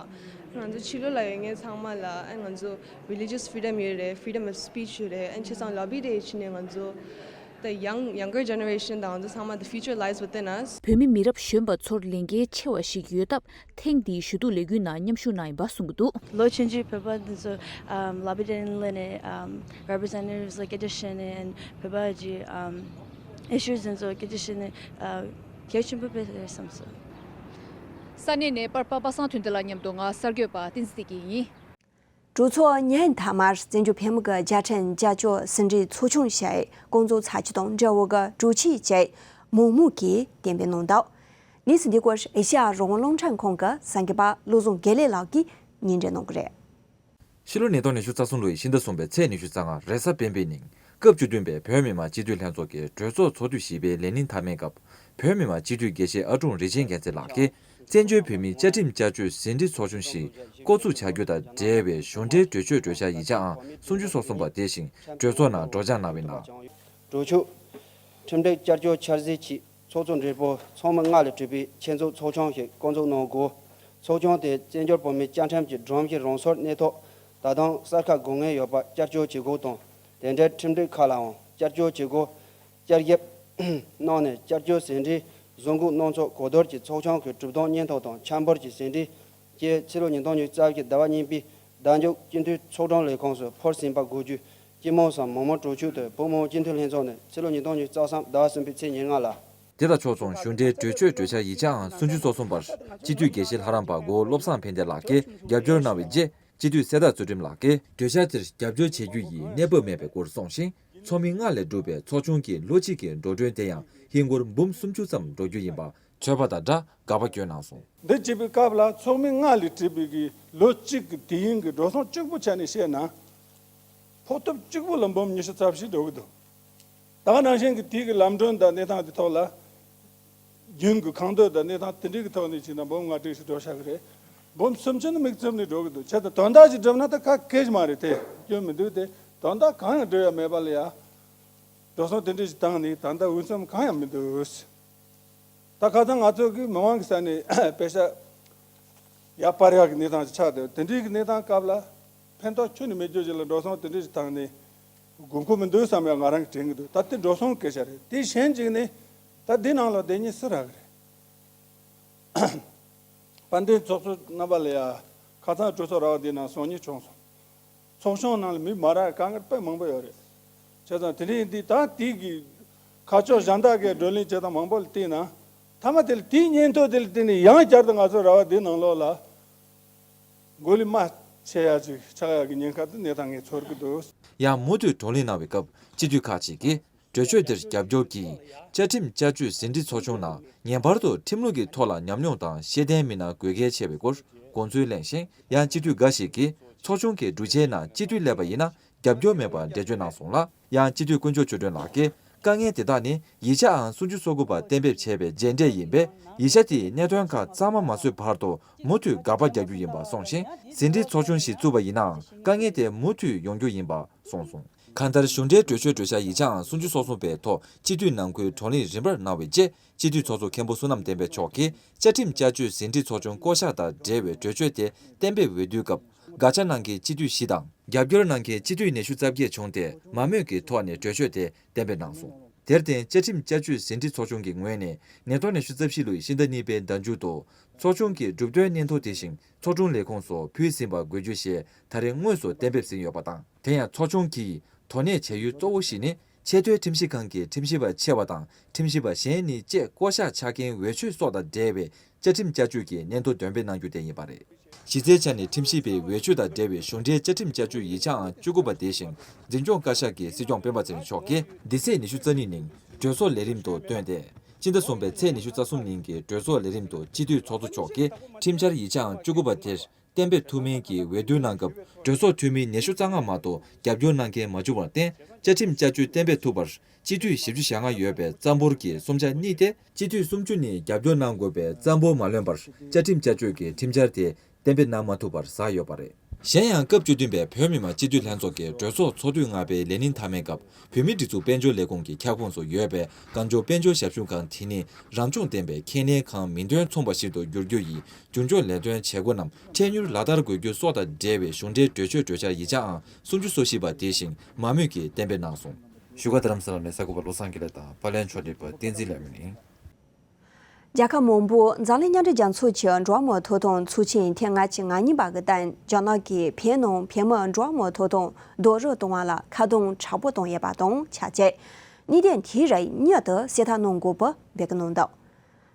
ང་ཚོ་ཕྱི་ལོགས་ལ་ཡོད་མཁན་ཚང་མ་ལ་ཨ་ང་ཚོ་religious freedom ཡོད་རེད། Freedom of speech ཡོད་རེད། ཨ་བྱས་ཙང་ལོ་བི་ཌེ་ཡི་ཕྱི་ནས་ང་ཚོ་the young, younger generation དང་ང་ཚོ་ཚང་མ the future lies within us. བོད་མི་མི་རབས་གཞོན་པ་ཚོར་ལས་འགན་ཆེ་བ་ཞིག་ཡོད་སྟབས། ཐེངས་འདིའི་ཞུ་གཏུག་ལས་འགུལ་ནང་མཉམ་ཞུགས་གནང་ཡིན་པ་གསུངས་ཀྱི་འདུག་ལོ་ཆུང་ཆུང་བོད་པ་འདི་ཚོ་ཨམ་ལོ་བི་ཌེ་ནང་སླེབས་ནས་ཨམ་representatives ལ་སྐད་ཆ་བཤད་ནས་and བོད་པ་གི་ཨམ་issues འདི་ཚོ་སྐད་ཆ་བཤད་ནས་ཨ་གལ་ཆེན་པོ་དཔེ་རེད་བསམ་སོང་། ས་གནས་ནས་པར་པ་པ་སངས་དོན་ལྡན་ལགས་མཉམ་དུ་ང་གསར་འགོད་པ་བསྟན་འཛིན་བདེ་སྐྱིད་ཡིན། གྲོས་ཚོགས་ཉིན་མཐའ་མར་བཙན་བྱོལ་བོད་མི་གི་རྒྱལ་ཕྲན་བཅའ་སྐྱོང་ཟིན་བྲིས་ཚོགས་ཆུང་ཞེས་བསྐོང་ཚོགས་ཚར་རྒྱུ་དང་འབྲེལ་བའི་གྲོས་ཆོད་ཅིག་མོག་མོག་གིས་གཏན་འབེབས་གནང་འདུག་གནས་ཚུལ་འདི་སྐོར་ཨེ་ཤེ་ཡ་རང་དབང་རླུང་འཕྲིན་ཁང་གི་གསར་འགོད་པ་བློ་བཟང་དགེ་ལེགས་ལགས་ཀྱིས་སྙན་སྒྲོན་གནང་གི་རེད། ཕྱི་ལོ་ཉིས་སྟོང་ཉི་ཤུ་རྩ་གསུམ་ལོའི་ཕྱི་ཟླ་གསུམ་པའི་ཚེས་ཉི་ཤུ་རྩ་ལྔ་རེས་གཟའ་སྤེན་པའི་ཉིན་སྐབས་བཅུ་བདུན་པའི་བོད་མི་མང་སྤྱི་འཐུས་ལྷན་ཚོགས་ཀྱི་གྲོས་ཚོགས་ཚོགས་དུས་བཞི་པའི་ལས་ཉིན་མཐའ་མའི་སྐབས་བོད་མི་མང་སྤྱི་འཐུས་དགེ་བཤེས་ཨ་ཀྲུང་རིག་ཆེན་རྒྱལ་མཚན་ལགས་ཀྱིས་བཙན་བྱོལ་བོད་མིའི་བཅའ་ཁྲིམས་བསྐྱར་བཅོས་ཟིན་བྲིས་ཚོགས་ཆུང་ཞིག་བསྐོ་ཚུགས་བྱ་རྒྱུ་དང་འབྲེལ་བའི་གཞུང་འབྲེལ་གྲོས་ཆོད་གྲོས་འཆར་ཡིག་ཆ་ཨང་སུམ་ཅུ་སོ་གསུམ་པ་དེ་བཞིན་གྲོས་ཚོགས་ནང་སྒྲོག་སྦྱང་གནང་བའི་ནང་། གྲོས་ཆོད། ཁྲིམས་སྒྲིག་བསྐྱར་བཅོས་འཆར་ཟིན་གྱི་ཚོགས་གཙོ་འབྲེལ་པོ་ཚོགས་མི་ལྔ་ལས་གྲུབ་པའི་ཆེད་འཛུགས་ཚོགས་ཆུང་ཞིག་བསྐོ་འཛུགས་གནང་དགོས། ཚོགས་ཆུང་དེ་བཙན་བྱོལ་བོད་མིའི་བཅའ་ཁྲིམས་ཀྱི་སྒྲོམ་གཞི་རང་སོར་གནས་ཐོག་ད་དུང་གསར་ཁ་དགོས་ངེས་ཡོད་པ་བསྐྱར་བཅོས་བྱེད་དགོས་དང་། དེ་འབྲེལ་ཁྲིམས་སྒྲིག་ཁག་ལའང་བསྐྱར་བཅོས་བྱེད་དགོས། བསྐྱར་ཞིབ་གནང་ནས་བསྐྱར་བཅོས་ཟིན་བྲིས་བཟོ་འགོད་གནང་ཕྱོགས་གོ་བསྡུར་གྱི་ཚོགས་ཆུང་གི་གྲུབ་དོན་སྙན་ཐོ་དང་ཁྱབ་འཕགས་ཀྱི་ཟིན་བྲིས་བཅས་ཕྱི་ལོ་ཉིས་སྟོང་ཉི་ཤུ་རྩ་བཞི་ཟླ་བ་གཉིས་པའི་ཟླ་མཇུག་སྤྱི་འཐུས་ཚོགས་དྲུང་ལས་ཁུངས་སུ་འཕུར་ཟིན་པ་དགོས་རྒྱུ་སྤྱི་དམངས་སམ་མི་མང་གྲོས་ཆོད་དུ་བོད་མི་མང་སྤྱི་འཐུས་ལྷན་ཚོགས་ནས་ཕྱི་ལོ་ཉིས་སྟོང་ཉི་ཤུ་རྩ་གསུམ་ཟླ་བ་གསུམ་པའི་ཚེས་ཉེར་ལྔ་ལ། དེ་དང་ཕྱོགས་མཚུངས་གཞུང་འབྲེལ་གྲོས་ཆོད་གྲོས་འཆར་ཡིག་ཆའང་སུམ་ཅུ་སོ་གསུམ་པར་སྤྱི་འཐུས་དགེ་བཤེས་ལྷ་རམས་པ་མགོ་བློ་བཟང་ཕན་བདེ་ལགས་ཀྱིས་རྒྱབ་སྐྱོར་གནང་བའི་རྗེས་སྤྱི་འཐུས་གསེར་རྟ་ཚུལ་ཁྲིམས་ལགས་ཀྱིས་གྲོས་འཆར་དེར་རྒྱབ་སྐྱོར་བྱེད་རྒྱུ་ཡི་གནས་བབ་མེད་པའི་སྐོར་གསུངས་ཤིང་། ཚོགས་མི་ལྔ་ལས་གྲུབ་པའི་ཚོགས་ཆུང་གི་ལོ་གཅིག་གི་འགྲོ་གྲོན་དེ་ཡང་ཧིན་སྒོར་འབུམ་སུམ་ཅུ་ཙམ་འགྲོ་རྒྱུ་ཡིན་པ་ཚོད་དཔག་དང་སྦྲགས་དགག་པ་བསྐྱོན་གནང་སོང་། འདི་བྱེད་པའི་སྐབས་ལ་ཚོགས་མི་ལྔ་ལས་གྲུབ་པའི་གི་ལོ་གཅིག་གི་དུས་ཡུན་གྱི་འགྲོ་སོང་གཅིག་པུ་ཆ་ནས་བཤད་ན། ཕོགས་ཐོབ་གཅིག་པུ་ལ་འབུམ་ཉི་ཤུ་རྩ་བཞི་འགྲོ་གི་འདུག་ད་ག་ནང་བཞིན་གྱི་དུས་ཀྱི་ལམ་གྲོན་དང་གནས་སྟངས་དེ་ཐོག་ལ། རྒྱུན་གྱི་ཁང་སྟོད་དང་གནས་སྟངས་དེ་འདྲའི་གི་ཐོག་ནས་བྱས་ན་འབུམ་ལྔ་དྲུག་ཞིག་འགྲོ་བཞག་གི་རེད། འབུམ་སུམ་ཅུ་ནི་དམིགས་བཙུམ་ནས་འགྲོ་གི་འདུག་བྱས་ཙང་དོན་དག་ཅིག་སྒྲུབ་ན་ད་ག་གེ་ཞིག་མ་རེད་དེ་སྐྱོན་མི་འདུག་སྟེ། དོན་དག་གང་ཡང་སྒྲུབ་ཡ་མེད་པ་ལ་ཡ། འགྲོ་སོང་དེ་འདྲ་ཞིག་བཏང་ནས་ད་ལྟ་འོས་འཚམ་གང་ཡང་མི་འདུག་ད་ཁ་སང་ང་ཚོ་གིས་མི་མང་གི་ས་ནས་པེ་ཤ་ཡར་སྤར་ཡག་གི་གནས་སྟངས་ཤིག་ཆགས་འདུག་དེ་འདྲའི་གི་གནས་སྟངས་སྐབས་ལ་ཕན་ཐོགས་ཁྱོན་ནས་མེད་རྒྱུ་ཞིག་ལ་འགྲོ་སོང་དེ་འདྲ་ཞིག་བཏང་ནས་དགོས་མཁོ་མི་འདུག་བསམ་ཡག་ང་རང་གིས་དྲན་གི་འདུག་ད་དེ་འགྲོ་སོང་སྐད་ཆ་རེད། དེ་གཞན་གཅིག་ནས་ད་འདི་ནང་ལ་བསྡད་མཁན་སུ་རག་གི་རེད། དཔལ་ལྡན་ཚོགས་གཙོ་རྣམ་པ་ལ་ཡ་ཁ་སང་གྲོས་ཚོགས་ར་བ་འདི་ནང་སང་ཉིན་བྱུང་སོང་། ཚོགས་ཆུང་ནང་ལ་མི་མ་རག་དཀའ་ངལ་དཔེ་མང་པོ་ཡོད་རེད། བྱས་ཙང་དེ་རིང་འདི་ད་དེ་གི་ཁ་ཕྱོགས་གཞན་དག་གི་བགྲོ་གླེང་བྱེད་སྟངས་མང་པོ་ལ་བལྟས་ན། མཐའ་མ་དེ་ལ་དེའི་སྙན་ཐོ་དེ་ལ་བརྟེན་ནས་ཡང་བསྐྱར་དུ་ང་ཚོ་ར་བ་འདི་ནང་ལོགས་ལ་མགོ་ལས་མར་ཆེ་ཡ་ཅིག་ཆགས་ཡ་གི་ཉེན་ཁ་དེ་གནས་སྟངས་ངས་ཚོར་གི་འདུག་ཡང་མུ་མཐུད་བགྲོ་གླེང་གནང་བའི་སྐབས་སྤྱི་འཐུས་ཁག་ཅིག་གིས། གྲོས་ཆོད་དེར་རྒྱབ་སྐྱོར་གྱིས་བཅའ་ཁྲིམས་བསྐྱར་བཅོས་ཟིན་བྲིས་ཚོགས་ཆུང་ནང་ངེས་པར་དུ་ཁྲིམས་ལུགས་ཀྱི་ཐོག་ལ་ཉམས་མྱོང་དང་ཤེས་ལྡན་མི་སྣ་དགོས་གལ་ཆེ་བའི་སྐོར་དགོངས་ཚུལ་གླེང་ཞིང་། ཡང་སྤྱི་འཐུས་འགའ་ཞིག་གིས་ཚོགས་ཆུང་གི་སྒྲུབ་ཆེན་ནང་སྤྱི་འཐུས་སླེབས་པ་ཡིན་ན་རྒྱབ་སྐྱོར་མེད་པར་འགྲེལ་བརྗོད་གནང་སོང་ལ། ཡང་སྤྱི་འཐུས་དཀོན་མཆོག་ཆོས་སྒྲོན་ལགས་ཀྱིས་དཀའ་ངལ་དེ་དག་ནི་ཡིག་ཆ་ཨང་སུམ་ཅུ་སོ་དགུ་པ་གཏན་འབེབས་བྱས་པའི་རྗེས་འབྲས་ཡིན་པས། ཡིག་ཆ་དེའི་གནད་དོན་ཁག་གཙང་མ་མ་བཟོས་བར་དུ་མུ་མཐུད་དགག་པ་རྒྱག་རྒྱུ་ཡིན་པ་གསུངས་ཤིང་། ཟིན་བྲིས་ཚོགས་ཆུང་ཞིག་བཙུགས་པ་ཡིན་ནའང་དཀའ་ངལ་དེ་མུ་མཐུད་ཡོང་རྒྱུ་ཡིན་པ་གསུངས་སོང་། གང་ལྟར་གཞུང་འབྲེལ་གྲོས་ཆོད་གྲོས་འཆར་ཡིག་ཆའང་སུམ་ཅུ་སོ་གསུམ་པའི་ཐོག་སྤྱི་འཐུས་ནང་ཁུལ་བགྲོ་གླེང་རིམ་པར་གནང་བའི་རྗེས། སྤྱི་འཐུས་ཚོགས་གཙོ་མཁན་པོ་བསོད་ནམས་བསྟན་འཕེལ་མཆོག་གིས་བཅའ་ཁྲིམས་བསྐྱར་བཅོས་ཟིན་བྲིས་ཚོགས་ཆུང་བསྐོ་གཞག་དང་འབྲེལ་བའི་གྲོས་ཆོད་དེ་གཏན་འབེབས་འོས་བསྡུའི་སྐབས། དགག་བྱ་གནང་མཁན་སྤྱི་འཐུས་བཞི་དང་། རྒྱབ་སྐྱོར་གནང་མཁན་སྤྱི་འཐུས་ཉི་ཤུ་རྩ་བརྒྱད་བྱུང་སྟེ། མང་མོས་ཀྱི་ཐོག་ནས་གྲོས་ཆོད་དེ་གཏན་འབེབས་གནང་སོང་། དེར་བརྟེན། བཅའ་ཁྲིམས་བསྐྱར་བཅོས་ཟིན་བྲིས་ཚོགས་ཆུང་གི་ངོས་ནས་ཉིས་སྟོང་ཉི་ཤུ་རྩ་བཞི་ལོའི་ཕྱི་ཟླ་གཉིས་པའི་ཟླ་མཇུག་ཏུ་ཚོགས་ཆུང་གི་གྲུབ་དོན་སྙན་ཐོ་དེ་བཞིན་ཚོགས་དྲུང་ལས་ཁུངས་སུ་ཕུལ་ཟིན་པ་དགོས་རྒྱུ་ཞེས་ད་རེས་དངོས་སུ་གཏན་འབེབས་ཟིན་ཡོད་པ་དང་། དེ་ཡང་ཚོགས་ཆུང་གིས་དོ་ནན་བྱ་ཡུལ་གཙོ་བོ་ཞིག་ནི། ཆེས་མཐོའི་ཁྲིམས་ཞིབ་ཁང་གི་ཁྲིམས་ཞིབ་པ་ཆེ་བ་དང་ཁྲིམས་ཞིབ་པ་གཞན་གཉིས་བཅས་བསྐོ་གཞག་ཆ་རྐྱེན་འོས་ཆོས་སོགས་དང་འབྲེལ་བའི་བཅའ་ཁྲིམས་བསྐྱར་བཅོས་ཀྱི་སྙན་ཐོ་འདོན་སྤེལ་གནང་རྒྱུ་དེ་ཡིན་པ་རེད། གཞི་རྩའི་ཆ་ནས་ཁྲིམས་ཞིབ་པའི་འོས་ཆོས་དང་འབྲེལ་བའི་གཞུང་འབྲེལ་བཅའ་ཁྲིམས་བསྐྱར་བཅོས་ཡིག་ཆའང་བཅུ་དགུ་པ་དེ་བཞིན་འཛིན་སྐྱོང་བཀའ་ཤག་གི་སྲིད་སྐྱོང་སྤེན་པ་ཚེ་རིང་མཆོག་གིས་འདི་ཚེས་ཉི་ཤུ་རྩ་གཉིས་ཉིན་གྲོས་ཚོགས་ལས་རིམ་དུ་བཏོན་ཏེ། སྤྱི་ཟླ་གསུམ་པའི་ཚེས་ཉི་ཤུ་རྩ་གསུམ་ཉིན་གྱི་གྲོས་ཚོགས་ལས་རིམ་དུ་སྤྱི་འཐུས་ཚོགས་གཙོ་མཆོག་གིས་ཁྲིམས་འཆར་ཡིག་ཆའང་བཅུ་དགུ་པ་དེར། གཏན་འབེབས་ཐུབ་མིན་གྱི་འོས་བསྡུ་གནང་སྐབས་གྲོས་ཚོགས་འཐུས་མི་ཉི་ཤུ་རྩ་ལྔ་མ་གཏོགས་རྒྱབ་སྐྱོར་གནང་མཁན་མ་བྱུང་བར་བརྟེན། བཅའ་ཁྲིམས་བསྐྱར་བཅོས་གཏན་འབེབས་ཐུབ་པར་སྤྱི་འཐུས་བཞི་བཅུ་ཞེ་ལྔ་ཡོད་པའི་རྩ་འབོར་གྱི་གསུམ་ཆ་གཉིས་ཏེ། སྤྱི་འཐུས་སུམ་ཅུ་ནས་རྒྱབ་སྐྱོར་གནང་དགོས་པའི་རྩ་འབོར་མ་ལོན་པར་བཅའ་ཁྲིམས་བསྐྱར་བཅོས་ཀྱི་ཁྲིམས་འཆར་དེ་གཏན་འབེབས་གནང་མ་ཐུབ་པར་ཟགས་ཡོད་པ་རེད། གཞན་ཡང་སྐབས་བཅུ་བདུན་པའི་བོད་མི་མང་སྤྱི་འཐུས་ལྷན་ཚོགས་ཀྱི་གྲོས་ཚོགས་ཚོགས་དུས་ལྔ་པའི་ལས་ཉིན་མཐའ་མའི་སྐབས། བོད་མིའི་སྒྲིག་འཛུགས་དཔལ་འབྱོར་ལས་ཁུངས་ཀྱི་ཁྱབ་ཁོངས་སུ་ཡོད་པའི་གངས་ལྗོངས་དཔལ་འབྱོར་ཞབས་ཞུ་ཁང་དེ་ནི་རང་སྐྱོང་ལྡན་པའི་ཁེ་ལས་ཁང་མིང་དོན་མཚུངས་པ་ཞིག་ཏུ་བསྒྱུར་རྒྱུ་ཡི་རྒྱུན་སྐྱོང་ལས་དོན་བྱེད་སྒོ་རྣམས་འཕྲལ་མྱུར་ལག་བསྟར་དགོས་རྒྱུ་སོགས་དང་འབྲེལ་བའི་གཞུང་འབྲེལ་གྲོས་ཆོད་གྲོས་འཆར་ཡིག་ཆའང་སུམ་ཅུ་སོ་བཞི་པ་དེ་བཞིན་མང་མོས་ཀྱིས་གཏན་འབེབས་གནང་སོང་། བཞུགས་སྒར་རྡ་རམ་ས་ལ་ནས་གསར་འགོད་པ་བློ་བཟང་དགེ་ལེགས་དང་པར་ལེན་ཕྱོགས་སྒྲིག་པ་བསྟན་འཛིན་ལས་མི་ནི། རྒྱལ་ཁབ་མང་པོ་འཛམ་གླིང་མཉམ་འབྲེལ་རྒྱལ་ཚོགས་ཀྱི་འགྲོ་བ་མིའི་ཐོབ་ཐང་ཚོགས་ཆེན་ཐེངས་ལྔ་བཅུ་ང་གཉིས་པ་གི་སྟེང་རྒྱ་ནག་གི་བོད་ནང་བོད་མིའི་འགྲོ་བ་མིའི་ཐོབ་ཐང་རྡོག་རོལ་གཏོང་བ་ལ་ཁ་རྡུང་དྲག་པོ་བཏང་ཡོད་པ་དང་ཆ་བྱས། གནད་དོན་དེའི་རིགས་མྱུར་དུ་སེལ་ཐབས་གནང་དགོས་པའི་འབོད་སྐུལ་གནང་འདུག་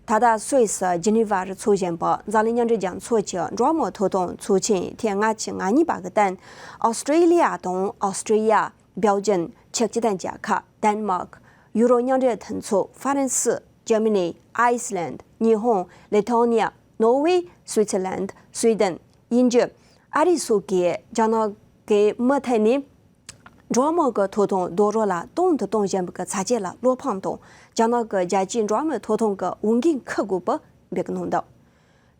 ད་ལྟ་སུད་སི་ཇི་ནི་ཝར་འཚོགས་བཞིན་པའི་འཛམ་གླིང་མཉམ་འབྲེལ་རྒྱལ་ཚོགས་ཀྱི་འགྲོ་བ་མིའི་ཐོབ་ཐང་ཚོགས་ཆེན་ཐེངས་ལྔ་བཅུ་ང་གཉིས་པ་གི་སྟེང་ཨོ་སི་ཀྲི་ལི་ཡ་དང་ཨོ་སི་ཀྲི་ཡ། སྦེལ་ཇམ། ཅེཀ་སྤྱི་མཐུན་རྒྱལ་ཁབ། ཌེན་མཱག་ཡུ་རོབ་མཉམ་འབྲེལ་མཐུན་ཚོགས། ཧྥ་རན་སི། འཇར་མ་ནི། ཨའི་སི་ལན། ཉི་ཧོང་། ལི་ཐོ་ནི་ཡ། ནོར་ཝེ། སུའི་ཙི་ལན། སུའེ་ཏན། དབྱིན་ཇི། ཨ་རི་སོགས་ཀྱིས་རྒྱ་ནག་ དེ་མུ་མཐུད་ནས་འགྲོ་བ་མིའི་ཐོབ་ཐང་རྡོག་རོལ་ལ་དོན་དུ་གཏོང་བཞིན་པའི་ཚད་གཞི་ལ་བློ་ཕམ་དང་། རྒྱ་ནག་གི་རྒྱལ་སྤྱིའི་འགྲོ་བ་མིའི་ཐོབ་ཐང་གི་འོས་འགན་འཁུར་དགོས་པ་འབོད་སྐུལ་གནང་འདུག་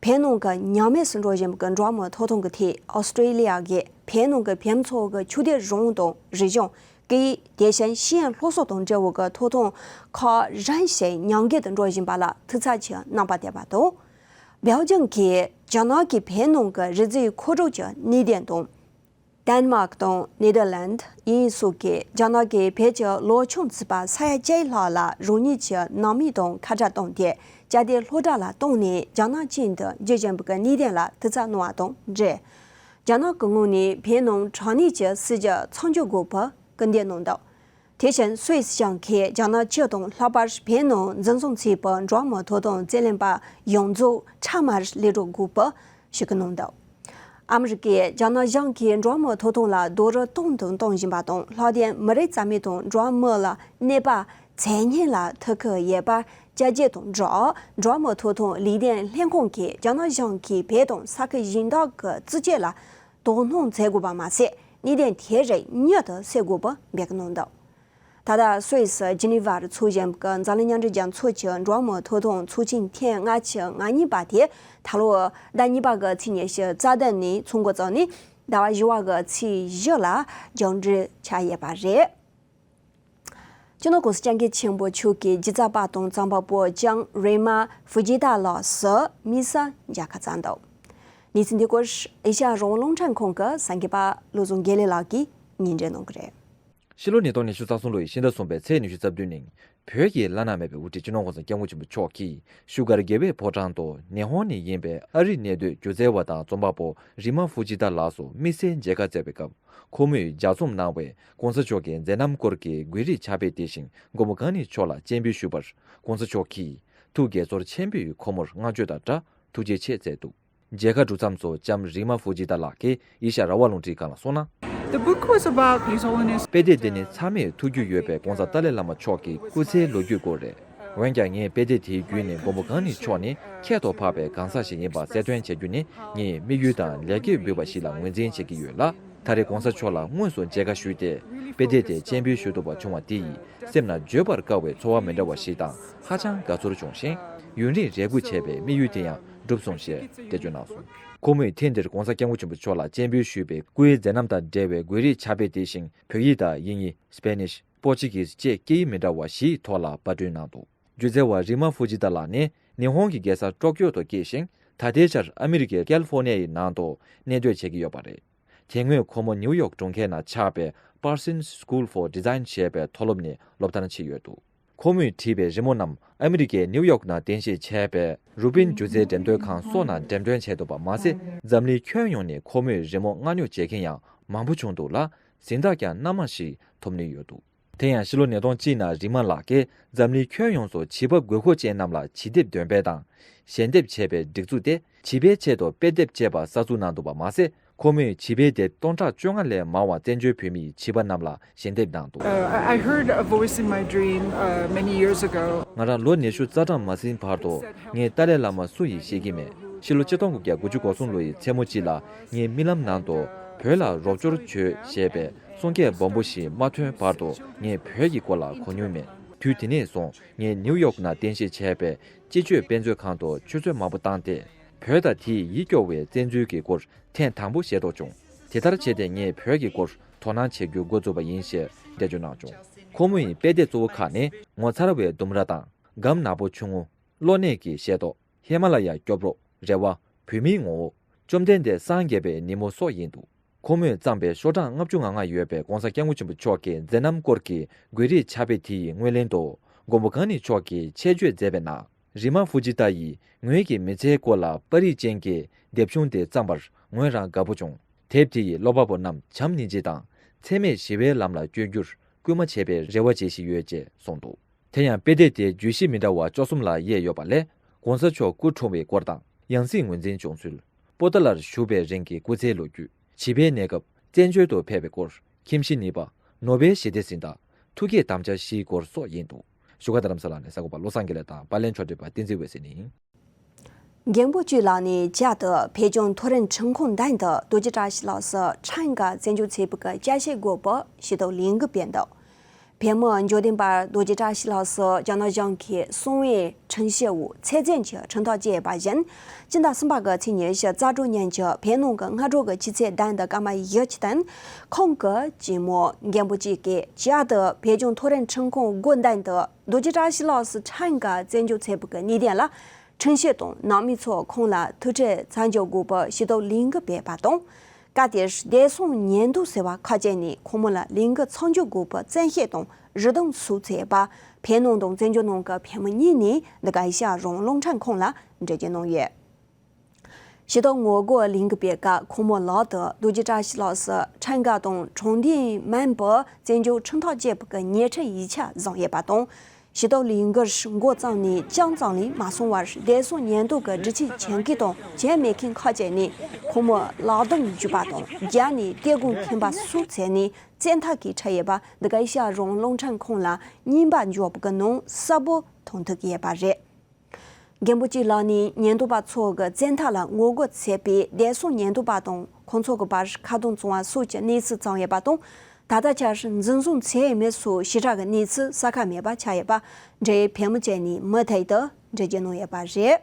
བོད་ནང་གི་ཉམས་དམས་སུ་འགྲོ་བཞིན་པའི་འགྲོ་བ་མིའི་ཐོབ་ཐང་གི་ཐད། ཨོ་སི་ཀྲི་ལི་ཡ་གིས་བོད་ནང་གི་བོད་མི་ཚོ་གི་ཆོས་དད་རང་དབང་དང་རིག་གཞུང་སྐད་ཡིག། དེ་བཞིན་ཤེས་ཡོན་སློབ་གསོ་དང་འབྲེལ་བའི་ཐོབ་ཐང་ཁག་རིམ་བཞིན་ཉམས་རྒུད་དུ་འགྲོ་བཞིན་པ་ལ་ཐུགས་འཚབ་ཆེ་རྣམ་པ་བསྟན་པ་དང་། སྦེལ་ཇམ་གྱིས་རྒྱ་ནག་གིས་བོད་ནང་གི་རིགས་རྫས་མཁོ་སྒྲུབ་ཀྱི་གནད་དོན་དང་། ཌེན་མཱག་དང་ནེ་དར་ལན་དབྱིན་ཡུལ་སོགས་ཀྱིས་རྒྱ་ནག་གིས་བོད་ཀྱི་ལོ་ཆུང་བརྩིས་པ་ས་ཡ་བཅུ་ལྷག་ལ་རང་ཉིད་ཀྱི་ནང་མི་དང་ཁ་བྲལ་བཏང་སྟེ། བཅའ་སྡོད་སློབ་གྲྭ་ལ་བཏང་ནས་རྒྱ་ནག་ཅན་དུ་འགྱུར་བཞིན་པའི་གནད་དོན་ལ་ཐུགས་འཚབ་གནང་བ་དང་འབྲེལ། རྒྱ་ནག་གི་ངོས་ནས་བོད་ནང་དྲག་གནོན་གྱི་སྲིད་བྱུས་མཚམས་འཇོག་དགོས་པར་སྐུལ་འདེད་གནང་འདུག་དེ་བཞིན་སུད་སི་གཞུང་གིས་རྒྱ་ནག་སྤྱི་དང་ལྷག་པར་བོད་ནང་འཛིན་བཟུང་བྱས་པའི་འགྲོ་བ་མིའི་ཐོབ་ཐང་རྩོད་ལེན་པ་ཡོངས་རྫོགས་འཕྲལ་མར་གློད་གྲོལ་དགོས་པར་ཞུ་སྐུལ་གནང་འདུག་ཨ་མི་རི་ཀས་རྒྱ་ནག་གཞུང་གིས་འགྲོ་བ་མིའི་ཐོབ་ཐང་ལ་རྡོག་རོལ་དོན་དུ་གཏོང་བཞིན་པ་དང་། ལྷག་དོན་མི་རིགས་རྩ་མེད་དང་འགྲོ་བ་མི་ལ་གནོད་པ་འཚེ་ཉེས་ལ་ཐུག་གི་ཡོད་པར་བཅར་རྒྱུ་དང་སྦྲགས། འགྲོ་བ་མིའི་ཐོབ་ཐང་ལས་དོན་ལྷན་ཁང་གིས་རྒྱ་ནག་གཞུང་གིས་བོད་དང་ས་ཁུལ་གཞན་དག་གི་རྩོད་གཅོད་ལ་དོ་སྣང་བྱེད་དགོས་པ་མ་ཟད། གནད་དོན་དེ་རིགས་མྱུར་དུ་སེལ་དགོས་པར་འབོད་སྐུལ་གནང་འདུག་ད་ལྟ་སུད་སི་ཇི་ནི་ཝར་འཚོགས་བཞིན་པའི་འཛམ་གླིང་མཉམ་འབྲེལ་རྒྱལ་ཚོགས་ཀྱི་འགྲོ་བ་མིའི་ཐོབ་ཐང་ཚོགས་ཆེན་ཐེངས་ལྔ་བཅུ་ང་གཉིས་པ་དེ་ད་ལོ་ཟླ་གཉིས་པ་གི་ཚེས་ཉི་ཤུ་རྩ་བདུན་ནས་ཚོགས་འགོ་བརྩམས་ནས་ཟླ་བ་བཞི་བ་གི་ཚེས་བཞི་ལ་མཇུག་སྒྲིལ་ཆགས་ཡོད་པ་རེད། སྤྱི་ནོར་༸གོང་ས་༸སྐྱབས་མགོན་ཆེན་པོ་མཆོག་གི་གཞི་རྩའི་དཔའ་བོ་དང་རྩོམ་པ་པོ་ལྕམ་རི་མ་ཧྥུ་ཇི་ཏཱ་ལགས་སུ་དམིགས་བསལ་མཇལ་ཁ་བསྩལ་འདུག་གནས་ཚུལ་འདི་སྐོར་ཨེ་ཤ་ཡ་རང་དབང་རླུང་འཕྲིན་ཁང་གི་གསར་འགོད་པ་བློ་བཟང་དགེ་ལེགས་ལགས་ཀྱིས་སྙན་སྒྲོན་གནང་གི་རེད། ཕྱི་ལོ་ཉིས་སྟོང་ཉི་ཤུ་རྩ་གསུམ་ལོའི་ཕྱི་ཟླ་གསུམ་པའི་ཚེས་ཉི་ཤུ་རྩ་བདུན་ཉིན། བོད་ཀྱི་བླ་ན་མེད་པའི་དབུ་ཁྲིད་སྤྱི་ནོར་༸གོང་ས་༸སྐྱབས་མགོན་ཆེན་པོ་མཆོག་གིས་བཞུགས་སྒར་རྒྱལ་བའི་ཕོ་བྲང་དུ་ཉི་ཧོང་ནས་ཡིན་པའི་ཨ་རིའི་གནས་སྡོད་སྒྱུ་རྩལ་བ་དང་རྩོམ་པ་པོ་རི་མ་ཧྥུ་ཇི་ཏཱ་ལགས་སུ་དམིགས་བསལ་མཇལ་ཁ་བསྩལ་བའི་སྐབས། ཁོ་མོས་ལྗགས་རྩོམ་གནང་བའི་༸གོང་ས་མཆོག་གི་མཛད་རྣམ་སྐོར་གྱི་འགུལ་རིས་ཕྱག་དཔེ་དེ་བཞིན་མགོན་པོ་གང་ཉིད་མཆོག་ལ་སྤྱན་འབུལ་ཞུས་པར། ༸གོང་ས་མཆོག་གིས་ཐུགས་དགྱེས་ཚོར་ཆེན་པོས་ཁོ་མོར་བསྔགས་བརྗོད་དང་སྦྲགས་ཐུགས་རྗེ་ཆེ་བསྩལ་འདུག་མཇལ་ཁ་གྲུབ་མཚམས་སུ་ལྕམ་རི་མ་ཧྥུ་ཇི་ཏཱ་ལགས་ཀྱིས་ཨེ་ཤ་ཡ་རང་དབང་རླུང་འཕྲིན་ཁང་ལ་གསུངས་ན། The book was about His Holiness དཔེ་དེབ་འདི་ནི་ཚད་མེད་ཐུགས་རྒྱུས་ཡོད་པའི་༸གོང་ས་ཏཱ་ལའི་བླ་མ་མཆོག་གི་སྐུ་ཚེའི་ལོ་རྒྱུས་སྐོར་རེད། འོན་ཀྱང་ངས་དཔེ་དེབ་དེའི་བརྒྱུད་ནས་མགོན་པོ་གང་ཉིད་མཆོག་ནི་ཁྱད་དུ་འཕགས་པའི་གང་ཟག་ཞིག་ཡིན་པ་གསལ་སྟོན་བྱ་རྒྱུ་ནི་ངའི་དམིགས་ཡུལ་དང་ལས་འགན་འབུལ་བ་ཞིག་ལ་ངོས་འཛིན་བྱེད་ཀྱི་ཡོད་ལ། ད་རེས་༸གོང་ས་མཆོག་ལ་དངོས་སུ་མཇལ་ཁ་ཞུས་ཏེ། དཔེ་དེབ་དེ་སྤྱན་འབུལ་ཞུ་ཐུབ་པ་བྱུང་བ་དེ་ཡིས་སེམས་ནང་བརྗོད་པར་དཀའ་བའི་ཚོར་བ་མི་འདྲ་བ་ཞིག་དང་ཧ་ཅང་དགའ་ཚོར་བྱུང་ཞིང་། ཡུན་རིང་རེ་སྒུག་བྱས་པའི་དམིགས་ཡུལ་དེ་ཡང་འགྲུབ་སོང་ཞེས་འགྲེལ་བརྗོད་གནང་སོང་། ཁོ་མོས་ཐེངས་འདིར་༸གོང་ས་༸སྐྱབས་མགོན་ཆེན་པོ་མཆོག་ལ་སྤྱན་འབུལ་ཞུས་པའི་སྐུའི་མཛད་རྣམ་དང་འབྲེལ་བའི་འགུལ་རིས་ཕྱག་དཔེ་དེ་བཞིན་བོད་ཡིག་དང་དབྱིན་ཡིག་སྤེ་ནིཤ། པོར་ཅི་གིས་བཅས་སྐད་ཡིག་མི་འདྲ་བ་བཞིའི་ཐོག་ལ་པར་སྐྲུན་གནང་འདུག་སྒྱུ་རྩལ་བ་རི་མ་ཧྥུ་ཇི་ཏཱ་ལགས་ནི་ཉི་ཧོང་གི་རྒྱལ་ས་ཀྲོ་ཀྱོ་དུ་སྐྱེས་ཤིང་། ད་ལྟའི་ཆར་ཨ་མི་རི་ཀའི་ཀལ་ཧྥོར་ནི་ཡའི་ནང་དུ་གནས་སྡོད་བྱེད་ཀྱི་ཡོད་པ་རེད། དེ་སྔོན་ཁོ་མོ་ནིའུ་ཡོག་གྲོང་ཁྱེར་ནང་ཆགས་པའི་Parsons School for Design ཞེས་པའི་མཐོ་སློབ་ནས་སློབ་མཐར་ཕྱིན་ཡོད་འདུག་ཁོ་མོས་བྲིས་པའི་རི་མོ་རྣམས་ཨ་མི་རི་ཀའི་ནིའུ་ཡོག་ནང་རྟེན་གཞི་བྱས་པའི་རུ་པིན་སྒྱུ་རྩལ་འགྲེམས་སྟོན་ཁང་སོགས་ནང་འགྲེམས་སྟོན་བྱས་འདུག་པ་མ་ཟད། འཛམ་གླིང་ཁྱོན་ཡོངས་ནས་ཁོ་མོས་རི་མོ་མངགས་ཉོ་བྱེད་མཁན་ཡང་མང་པོ་བྱུང་འདུག་ལ། གཟེངས་རྟགས་ཀྱང་སྣ་མང་ཞིག་ཐོབ་ནས་ཡོད་འདུག་དེ་ཡང་ཕྱི་ལོ་ཉིས་སྟོང་གཅིག་ནང་རི་མ་ལགས་ཀྱིས་འཛམ་གླིང་ཁྱོན་ཡོངས་སུ་བྱིས་པ་དགོས་མཁོ་ཅན་རྣམས་ལ་བྱིས་དེབ་འདོན་སྤེལ་དང་། ཞལ་འདེབས་བྱས་པའི་སྒྲིག་འཛུགས་ཏེ། བྱིས་པའི་ཆེད་དུ་དཔེ་དེབ་ཅེས་པ་གསར་འཛུགས་གནང་འདུག་པ་མ་ཟད། ཁོ་མོས་བྱིས་པའི་དེབ་སྟོང་ཕྲག་བཅོ་ལྔ་ལས་མང་བ་བཙན་བྱོལ་བོད་མིའི་བྱིས་པ་རྣམས་ལ་ཞལ་འདེབས་གནང་འདུག Uh, I I heard a voice in my dream uh, many years ago. ང་རང་ལོ་ཉི་ཤུ་རྩ་གྲངས་མ་ཟིན་བར་དུ་ངས་ཏཱ་ལའི་བླ་མ་སུ་ཡིན་ཤེས་ཀྱི་མེད། ཕྱི་ལོ་ཆིག་སྟོང་དགུ་བརྒྱ་དགུ་བཅུ་གོ་གསུམ་ལོ་ཡི་མཚན་མོ་གཅིག་ལ་ངའི་རྨི་ལམ་ནང་དུ་བོད་ལ་རོགས་སྐྱོར་བྱོས་ཞེས་པའི་གསུང་སྐད་སྦོམ་པོ་ཞིག་མ་ཐོན་བར་དུ་ངས་བོད་ཀྱི་སྐོར་ལ་གོ་མྱོང་མེད། དུས་དེ་ནས་བཟུང་ངས་ནིའུ་ཡོག་ནང་རྟེན་གཞི་བྱས་པའི་སྤྱི་སྤྱོད་དཔེ་མཛོད་ཁང་དུ་ཆུ་ཚོད་མང་པོ་བཏང་སྟེ། བོད་དང་དེའི་ཡིད་སྐྱོ་བའི་བཙན་འཛུལ་གྱི་སྐོར་ཐེངས་དང་པོ་ཤེས་རྟོགས་བྱུང་། དེ་ལྟར་བྱས་ཏེ་ངས་བོད་ཀྱི་སྐོར་དོ་སྣང་བྱེད་རྒྱུ་འགོ་བཙུགས་པ་ཡིན་ཞེས་འགྲེལ་བརྗོད་གནང་བྱུང་། ཁོ་མོ་ཡི་དཔེ་དེབ་གཙོ་བོ་ཁག་ནི་ངོ་མཚར་བའི་ལྡུམ་ར་དང་། སྒམ་ནག་པོ་ཆུང་ངུ། གློག་ནད་ཀྱི་ཤེས་རྟོགས། ཧི་མ་ལ་ཡ་སྐྱོབ་རོགས། རེ་བ། བོད་མིའི་ངོ་བོ། བཅོམ་ལྡན་འདས་སངས་རྒྱས་པའི་ཉིན་མོ་སོགས་ཡིན་འདུག་ཁོ་མོས་བརྩམས་པའི་ཤོག་གྲངས་ལྔ་བཅུ་ང་ལྔ་ཡོད་པའི་༸གོང་ས་༸སྐྱབས་མགོན་ཆེན་པོ་མཆོག་གི་མཛད་རྣམ་སྐོར་གྱི་འགུལ་རིས་ཕྱག་དཔེ་དེ་ཡི་སྔོན་གླེང་དུ། མགོན་པོ་གང་ཉིད་མཆོག་གིས་ཆེད་བརྗོད་མཛད་པའི་ནང་། རི་མ་ཧྥུ་ཇི་ཏཱ་ཡིས་ངོས་ཀྱི་མི་ཚེའི་སྐོར་ལ་པར་རིས་ཅན་གྱི་དེབ་ཆུང་དེ་བརྩམས་པར་ངོས་རང་དགའ་པོ་བྱུང་། དེབ་དེ་ཡི་ཀློག་པ་པོ་རྣམས་བྱམས་སྙིང་རྗེ་དང་། འཚེ་མེད་ཞི་བའི་ལམ་ལ་བསྐྱོད་རྒྱུར་སྐུལ་མ་བྱེད་པའི་རེ་བ་བྱེད་བཞིན་ཡོད་ཅེས་གསུངས་འདུག་དེ་ཡང་དཔེ་དེབ་དེའི་བརྗོད་གཞི་མི་འདྲ་བ་བཅུ་གསུམ་ལ་དབྱེ་ཡོད་པ་ལས། ༸གོང་ས་མཆོག་སྐུ་འཁྲུངས་པའི་སྐོར་དང་། ཡང་སྲིད་ངོས་འཛིན་བྱུང་ཚུལ། པོ་ཏཱ་ལར་བཞུགས་པའི་རིང་གི་སྐུ་ཚེའི་ལོ་རྒྱུས། བྱིས་པའི་གནས་སྐབས། བཙན་བྱོལ་དུ་ཕེབས་པའི་སྐོར། ཁྱིམ་གཞིས་གཉིས་པ། ནོ་བེལ་ཞི་བདེའི་གཟེངས་རྟགས། ཐུགས་བསྐྱེད་དམ་བཅའ་བཞིའི་སྐོར་སོགས་ཡིན་འདུག་བཞུགས་སྒར་རྡ་རམ་ས་ལ་ནས་གསར་འགོད་པ་བློ་བཟང་དགེ་ལེགས་དང་པར་ལེན་ཕྱོགས་སྒྲིག་པ་བསྟན་འཛིན་འོད་ཟེར་ཡིན། མགོན་པོ་བཅུ་ལགས་ནས་བསྐྱར་དུ་བོད་ལྗོངས་མཐོ་རིམ་ཁྲིམས་ཁང་མདུན་དུ་རྡོ་རྗེ་བཀྲ་ཤིས་ལགས་སུ་ཁྲིམས་འགལ་བཙན་སྐྱོབ་བྱས་པ་གི་བསྐྱར་ཞིབ་དགོས་པའི་ཞུ་གཏུག་ལས་འགུལ་སྤེལ་འདུག་བོད་མི་འབྱོར་ལྡན་པ་རྡོ་རྗེ་བཀྲ་ཤིས་ལགས་སུ་རྒྱ་ནག་གཞུང་གིས་གསང་བའི་ཁྲིམས་བཤེར་འོག་ཚད་ལྡན་གྱི་ཁྲིམས་ཐག་བཅད་པ་བཞིན། སྤྱི་ཟླ་གསུམ་པ་གི་ཚེས་ཉི་ཤུ་རྩ་དྲུག་ཉིན་གྱི་བོད་ནང་གི་སྔ་དྲོ་གི་ཆུ་ཚོད་བདུན་དང་སྐར་མ་བཞི་ཅིག་སྟེང་། ཁོང་གི་གཅེན་མོ་མགོན་པོ་བཅུ་གིས་བསྐྱར་དུ་བོད་ལྗོངས་མཐོ་རིམ་ཁྲིམས་ཁང་སྒོ་མདུན་དུ་རྡོ་རྗེ་བཀྲ་ཤིས་ལགས་སུ་ཁྲིམས་འགལ་བཙན་སྐྱོབ་བྱས་པ་གི་གནད་དོན་ལ། ཁྲིམས་བཤེར་དང་ནང་མི་ཚོས་ཁོང་ལ་ཐུག་འཕྲད་མཚམས་འཇོག་དགོས་པའི་ཞུ་གཏུག་ལས་འགུལ་སྤེལ་བ་དང་། སྐབས་དེར་བདེ་སྲུང་ཉེན་རྟོག་ཟེར་བ་ཁག་ཅིག་ནས་ཁོང་མོ་ལ་ལས་འགུལ་མཚམས་འཇོག་དགོས་པའི་བཙན་ཤེད་དང་རུ་སྡོམ་སོགས་བྱས་པ། བོད་ནང་དང་བཙན་བྱོལ་ནང་གི་བོད་མི་གཉིས་ནས་འདི་ག་ཨེ་ཤ་ཡ་རང་དབང་རླུང་འཕྲིན་ཁང་ལ་འགྲེལ་བརྗོད་གནང་ཡོད། ཞུ་གཏུག་ངོ་རྒོལ་ལས་འགུལ་སྤེལ་སྐབས་ཁོང་མོ་ལག་ཏུ་རྡོ་རྗེ་བཀྲ་ཤིས་ལགས་སུ་ཁྲིམས་འགལ་དང་དྲང་བདེན་མིན་པའི་བཙན་སྐྱོབ་ཁྲིམས་ཐག་བཅད་པ་གི་ཉེས་ཁྲིམས་ཡིག་ཆ་བཟུང་ཡོད་པ་དང་། ཞུ་གཏུག་ལས་འགུལ་འགོ་བརྩམས་ནས་ཅུང་ཙམ་ལས་མ་སོང་བར་བདེ་སྲུང་ཉེན་རྟོག་གི་སྒྲིག་ཆས་གྱོན་མཁན་དང་གྱོན་མེད་མཁན་ཁག་ཅིག་ནས་ཁོང་མོར་ལག་རྡུང་བརྒྱབ་པ་དང་། རྒྱབ་ནས་རྟ་གོན་འཐེན་པ་སོགས་བྱས་ནས་བཙན་ཐབས་ཀྱིས་ཁྲིད་ཡོད་པ་འདི་ག་ཨེ་ཤ་ཡ་རང་དབང་རླུང་འཕྲིན་ཁང་ལ་བརྙན་པར་འབྱོར་བ་གི་ནང་གསལ་པོ་མཐོང་ཐུབ་ཀྱི་ཡོད་པ་རེད། མགོན་པོ་བཅུ་ལགས་ནས་ཉེན་རྟོག་པ་ཚོ་གི་བཙན་ཐབས་ལ་ངོ་རྒོལ་བྱས་པའི་བདེ་སྲུང་ཉེན་རྟོག་པ་དང་ཁོང་ཚོ་གི་བར་ཁ་རྡུང་བྱུང་བ་སོགས་ཀྱི་གནས་ཚུལ་བྱུང་ཡོད་པ་དང་། ད་ལྟ་ཆར་འཛིན་བཟུང་བྱས་མེད་སོགས་ཞིབ་ཕྲ་གི་གནས་ཚུལ་གསལ་ཁ་མེད་པ་ཆགས་ཡོད་པ་འབྲེལ་ཡོད་བོད་མི་བཅས་ནས་མུ་མཐུད་དུ་འགྲེལ་བརྗོད་གནང་ཡོད་པ་རེད།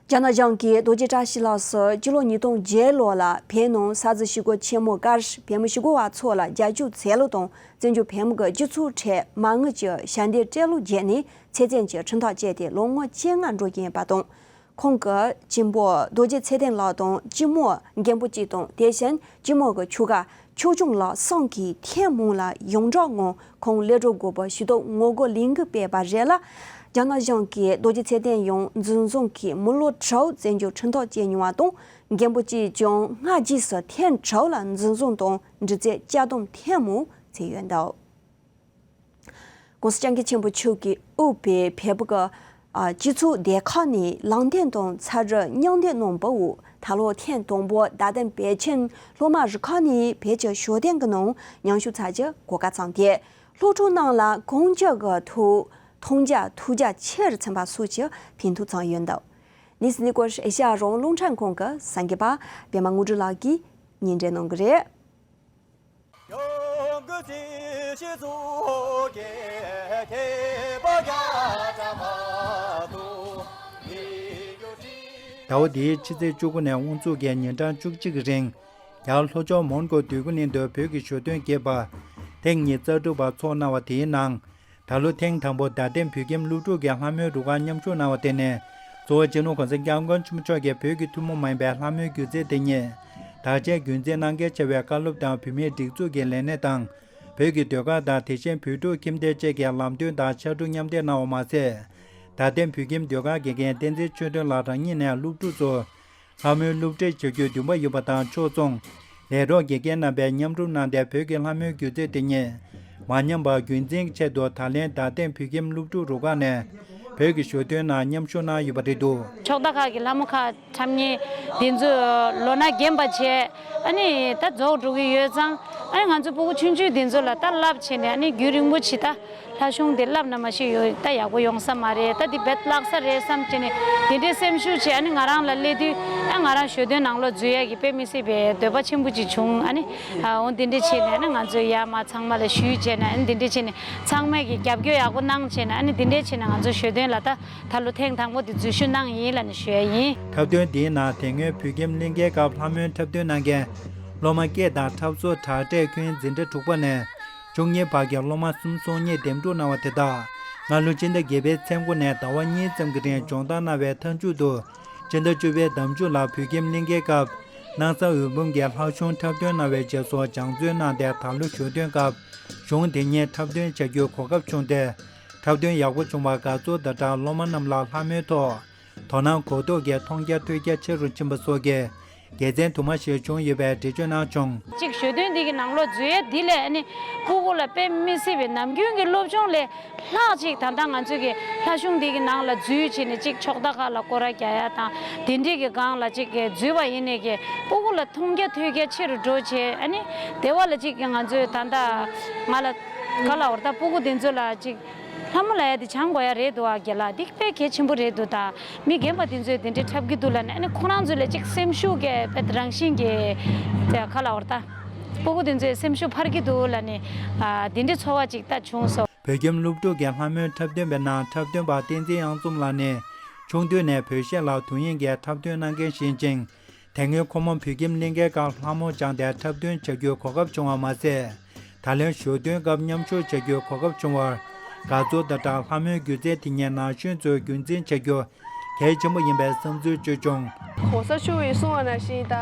རྒྱ་ནག་གཞུང་གིས་རྡོ་རྗེ་བཀྲ་ཤིས་ལགས་སུ་སྤྱི་ལོ་ཉིས་སྟོང་བརྒྱད་ལོ་ལ་བོད་ནང་ས་འཛིན་ཞི་རྒོལ་ཆེན་མོ་སྐབས་བོད་མི་ཞི་རྒོལ་བ་ཚོ་ལ་རྒྱབ་སྐྱོར་བྱས་ལུགས་དང་། བཙན་བྱོལ་བོད་མི་གི་སྤྱི་ཚོགས་ཁྲོད་མ་དངུལ་གྱི་ཞབས་འདེགས་སྤྲད་ལུགས་བརྒྱུད་ནས་ཚད་ལྡན་གྱི་ཁྲིམས་ཐག་བཅད་དེ་ལོ་ངོ་བཅོ་ལྔ་འགྲོ་གི་ཡོད་པ་དང་། ཁོང་གི་གཅེན་པོ་རྡོ་རྗེ་ཚེ་བརྟན་ལགས་དང་གཅེན་མོ་མགོན་པོ་བཅུ་དང་། དེ་བཞིན་གཅེན་མོ་གི་ཁྱོ་ག་ཆོས་སྐྱོང་ལགས་གསུམ་གྱིས་ཐེངས་མང་ལ་ཡོངས་གྲགས་ངང་ཁོང་གློད་གྲོལ་དགོས་པའི་ཞུ་གཏུག་ངོ་རྒོལ་ལས་འགུལ་སྤེལ་བ་རེད་ལ། རྒྱ་ནག་གཞུང་གིས་རྡོ་རྗེ་ཚེ་བརྟན་ཡང་འཛིན་བཟུང་གིས་མི་ལོ་དྲུག་བཙན་བྱོལ་ཁྲིམས་ཐག་བཅད་མྱོང་བ་དང་། མགོན་པོ་བཅུ་ཀྱང་སྔ་རྗེས་སུ་ཐེངས་དྲུག་ལ་འཛིན་བཟུང་དང་འདྲི་རྩད་བཅག་སྡོམ་ཐེངས་མང་བྱས་ཡོད་འདུག ྋགོང་ས་ྋསྐྱབས་མགོན་ཆེན་པོ་མཆོག་གིས་དབུས་པའི་བོད་པ་གི་ཨ་སྤྱི་ཚོགས་སྡེ་ཁག་ནས་ལམ་སྟོན་དང་ཚབ་རེ་མཉམ་འདེགས་གནང་བའི་འོག་ད་ལོ་ཐེངས་དང་པོ་རྡ་སྟེང་བོད་ཁྱིམ་སློབ་མ་རུ་ཁག་ནས་བོད་ཀྱི་ཞོ་སྟོན་གྱི་ནང་མཉམ་ཞུགས་ཚར་གྱི་གོ་སྐབས་བཟང་སྟེ། སློབ་ཕྲུག་རྣམས་ལ་གང་ཅི་གི་ཐོག་མཐོང་རྒྱ་ཐོས་རྒྱ་ཆེ་རུ་ཕྱིན་པ་སོགས་ཀྱི་ཕན་ཐོགས་བྱུང་ཡོད་འདུག་གནས་ཚུལ་འདི་སྐོར་ཨེ་ཤ་ཡ་རང་དབང་རླུང་འཕྲིན་ཁང་གི་གསར་འགོད་པ་པད་མ་དངོས་གྲུབ་ལགས་ཀྱིས་སྙན་སྒྲོན་གནང་གི་རེད། ཟླ་བ་འདིའི་ཕྱི་ཚེས་བཅུ་དགུ་ནས་དབུ་འཛུགས་ཀྱིས་ཉིན་གྲངས་བཅུ་གཅིག་གི་རིང་རྒྱ་གར་ལྷོ་ཕྱོགས་མོན་གྷོ་འདོད་རྒུ་གླིང་དུ་བོད་ཀྱི་ཞོ་སྟོན་རྒྱས་པ་ཐེངས་ཉི་ཤུ་རྩ་དྲུག་པ་འཚོགས་གནང་བ་དེའི་ནང་། ད་ལོ་ཐེངས་དང་པོ་རྡ་སྟེང་བོད་ཁྱིམ་སློབ་ཕྲུག་གི་ལྷ་མོའི་རུ་ཁག་མཉམ་ཞུགས་གནང་བ་དེ་ནི་གཙོ་བོ་སྤྱི་ནོར་གོང་ས་སྐྱབས་མགོན་ཆེན་པོ་མཆོག་གིས་བོད་ཀྱི་ཐུན་མོང་མ་ཡིན་པའི་ལྷ་མོའི་སྒྱུ་རྩལ་དེ་ཉིད་བདག་གཅེས་རྒྱུན་འཛིན་གནང་གལ་ཆེ་བའི་བཀའ་སློབ་དང་བོད་མིའི་སྒྲིག་འཛུགས་ཀྱི་ལས་སྣེ་དང་། བོད་ཀྱི་ཟློས་གར་དང་དེ་བཞིན་བོད་ཕྲུག་ཁྱིམ་སྡེ་བཅས་ཀྱི་ལམ་སྟོན་དང་ཕྱར་གྲུ་མཉམ་འདེགས་གནང་བ་མ་ཟད། རྡ་སྟེང་བོད་ཁྱིམ་ཟློས་གར་དགེ་རྒན་བསྟན་འཛིན་ཆོས་སྒྲོན་ལགས་རང་ཉིད་ནས་སློབ་ཕྲུག་ཚོར་ལྷ་མོའི་སློབ་ཁྲིད་བྱ་རྒྱུའི་འདུན་པ་ཡོད་པ་དང་ཕྱོགས་མཚུངས། ལས་རོགས་དགེ་རྒན་རྣམ་པས་མཉམ་རུབ་གནང་སྟེ་བོད་ཀྱི་ལྷ་མོའི་སྒྱུ་རྩལ་དེ་ཉིད་མ་ཉམས་པར་རྒྱུན་འཛིན་གྱི་ཆེད་དུ་ད་ལན་རྡ་སྟེང་བོད་ཁྱིམ་སློབ་ཕྲུག་རུ་ཁག་ནས་བོད་ཀྱི་ཞོ་སྟོན་ནང་མཉམ་ཞུགས་གནང་ཡོད་པ་རེད་འདུག་ཕྱོགས་མཐའ་ཁག་གི་ལྷ་མོ་ཁག་འཁྲབ་མཁན་འདི་ཚོ་ལོ་ན་རྒན་པ་བྱས། ཨ་ནི་ད་རྫོགས་འགྲོ་གི་ཡོད་ཙང་། ཨ་ནི་ང་ཚོ་སྤུ་གུ་ཆུང་ཆུང་འདི་ཚོ་ལ་ད་བསླབ་བྱས་ནས། ཨ་ནི་རྒྱུན་རིང་པོ་ཅིག་ད་ལྷ་གཞུང་འདི་བསླབ་ན་མ་ཤེས་ཡོད་ད་ཡག་པོ་ཡོང་ས་མ་རེད། ད་འདི་རྦད་བརླག་ས་རེད་བསམ་བྱས་ནས་འདི་འདྲའི་སེམས་ཤུགས་བྱས། ཨ་ནི་ང་རང་ལ་སླེབས་དུས་ད་ང་རང་ཞོ་སྟོན་ནང་ལོགས་འཛུལ་ཡག་གི་དཔེ་མི་སྲིད་པའི་འདོད་པ་ཆེན་པོ་ཅིག་བྱུང་། ཨ་ནི་ཨ་འོ་འདི་འདྲ་བྱས་ནས། ཨ་ནི་ང་ཚོ་ཡར་མར་ཚང་མ་ལ་ཞུས་བྱས་ནས། ཨ་ནི་འདི་འདྲ་བྱས་ནས་ཚང་མས་ཀྱི་རྒྱབ་སྐྱོར་ཡག་པོ་གནང་བྱས་ནས། ཨ་ནི་འདི་འདྲ་བྱས་ནས་ང་ཚོ་ཞོ་སྟོན་ལ་ད་ད་ལོ་ཐེངས་དང་པོ་འདི་འཛུལ་ཞུགས་གནང་ཡིན་ལབ་ནས་ཞུ་ཡ་ཡིན། འཁྲབ་སྟོན་འདིའི་ནང་དེ་སྔོན་བོད་ཁྱིམ་གླིང་ཁའི་སྐབས་ལྷ་མོའི་འཁྲབ་སྟོན་གནང་མཁན་སློབ་མ་སྐད་དང་འཁྲབ་སོ་དྲག་གྲས་ཁྱོན་འཛིན་གྲྭ་དྲུག་པ་ནས་བཅུ་གཉིས་བར་གྱི་སློབ་མ་གསུམ་སོ་གཉིས་འདེམས་སྒྲུག་གནང་བ་དེ་དག་སྔ་ལོ་སྤྱི་ཟླ་བརྒྱད་པའི་ཚེས་དགུ་ནས་ཟླ་བ་གཉིས་ཙམ་གྱི་རིང་སྦྱོང་བརྡར་གནང་བའི་མཐའ་མཇུག་ཏུ། སྤྱི་ཟླ་བཅུ་པའི་ཟླ་མཇུག་ལ་བོད་ཁྱིམ་གླིང་ཁའི་སྐབས་སྣང་ས་འོད་འབུམ་གྱིས་ལྷ་གཞུང་འཁྲབ་སྟོན་གནང་བའི་རྗེས་སུ་སྦྱང་བརྩོན་གནང་སྟེ། ད་ལོ་ཞོ་སྟོན་སྐབས་གཞུང་དེ་ཉིད་འཁྲབ་སྟོན་བྱ་རྒྱུའི་གོ་སྐབས་བྱུང་སྟེ། འཁྲབ་སྟོན་ཡག་པོ་བྱུང་བར་དགའ་ཚོར་དང་སྦྲགས་སློབ་མ་རྣམས་ལ་ལྷ་མོའི་ཐོག་དོ་སྣང་གོ་རྟོགས་ཀྱི་མཐོང་རྒྱ་ཐོས་རྒྱ་ཆེ་རུ་ཕྱིན་པ་སོགས་ཀྱི་དགེ་མཚན་དུ་མ་ཞིག་བྱུང་ཡོད་པའི་འགྲེལ་བརྗོད་གནང་བྱུང་། གཅིག་ཞོ་སྟོན་འདི་གི་ནང་ལོགས་འཛུལ་ཡས་འདི་ལས་ཨ་ནི་སྤུ་གུ་ལ་དཔེ་མི་སྲིད་པའི་ནམ་རྒྱུན་གྱི་སློབ་སྦྱོང་ལས་ལྷག་ཅིག་ད་ལྟ་ང་ཚོ་གི་ལྷ་གཞུང་འདི་གི་ནང་ལ་འཛུལ་བྱས་ནས། གཅིག་ཕྱོགས་མཐའ་ཁག་ལ་སྐོར་ར་རྒྱག་ཡ་དང་། དེ་འདྲས་ཀྱི་སྒང་ལ་གཅིག་གི་འཛུལ་བ་ཡིན་ནས་ཀྱི་སྤུ་གུ་ལ་མཐོང་རྒྱ་ཐོས་རྒྱ་ཆེ་རུ་འགྲོ་བྱས། ཨ་ནི་དེ་བ་ལ་གཅིག་གི་ང་ཚོས་ད་ལྟ་ང་ལ་ག་ལ་བར་ད་སྤུ་གུ་འདི་ཚོ་ལ་གཅིག་ལྷ་མོ་ལབ་ཡ་དེ་སྦྱང་དགོས་ཡ་རེད་འདུག་ཨ། རྒན་ལགས། འདི་དཔེ་གལ་ཆེན་པོ་རེད་འདུག་ད་མི་རྒན་པ་དེ་ཚོས་དེ་འདྲའི་འཁྲབ་ཀྱི་འདུག་ལབ་ནས། ཨ་ནི་ཁོ་རང་ཚོ་ལ་ཅིག་སེམས་ཤུགས་ཀྱི་དཔེ་རང་བཞིན་གྱི་དེ་ག་ལབ་དགོས་རེད། ད་སྤུ་གུ་དེ་ཚོའི་སེམས་ཤུགས་འཕར་གྱི་འདུག་ལབ་ནས། ཨ། དེ་འདྲའི་ཚོར་བ་ཅིག་ད་བྱུང་སོང་། བོད་ཁྱིམ་སློབ་ཕྲུག་གི་ལྷ་མོའི་འཁྲབ་སྟོན་པའི་ནང་འཁྲབ་སྟོན་པ་བསྟན་འཛིན་གཡང་འཛོམས་ལགས་ནས། ཆུང་དུས་ནས་བོད་གཞས་ལ་དུས་ཡུན་གྱི་འཁྲབ་སྟོན་གནང་མཁན་ཞིག་ཡིན་ཅིང་། དེ་སྔོན་ཁོ་མོ་བོད་ཁྱིམ་གླིང་གའི་སྐབས་ལྷ་མོ་སྦྱངས་ཏེ་འཁྲབ་སྟོན་བྱ་རྒྱུའི་གོ་སྐབས་བྱུང་བ་མ་ཟད། ད་ལན་ཞོ་སྟོན་སྐབས་མཉམ་ཞུགས་བྱ་རྒྱུའི་གོ་སྐབས་བྱུང་བར། དགའ་ཚོར་དང་སྦྲགས་ལྷ་མོའི་སྒྱུ་རྩལ་དེ་ཉིད་ན་གཞོན་ཚོས་རྒྱུན་འཛིན་བྱ་རྒྱུ་གལ་ཆེན་པོ་ཡིན་པའི་བསམ་ཚུལ་བརྗོད་བྱུང་། གོང་ས་མཆོག་གིས་གསུངས་པ་ནང་བཞིན། ད་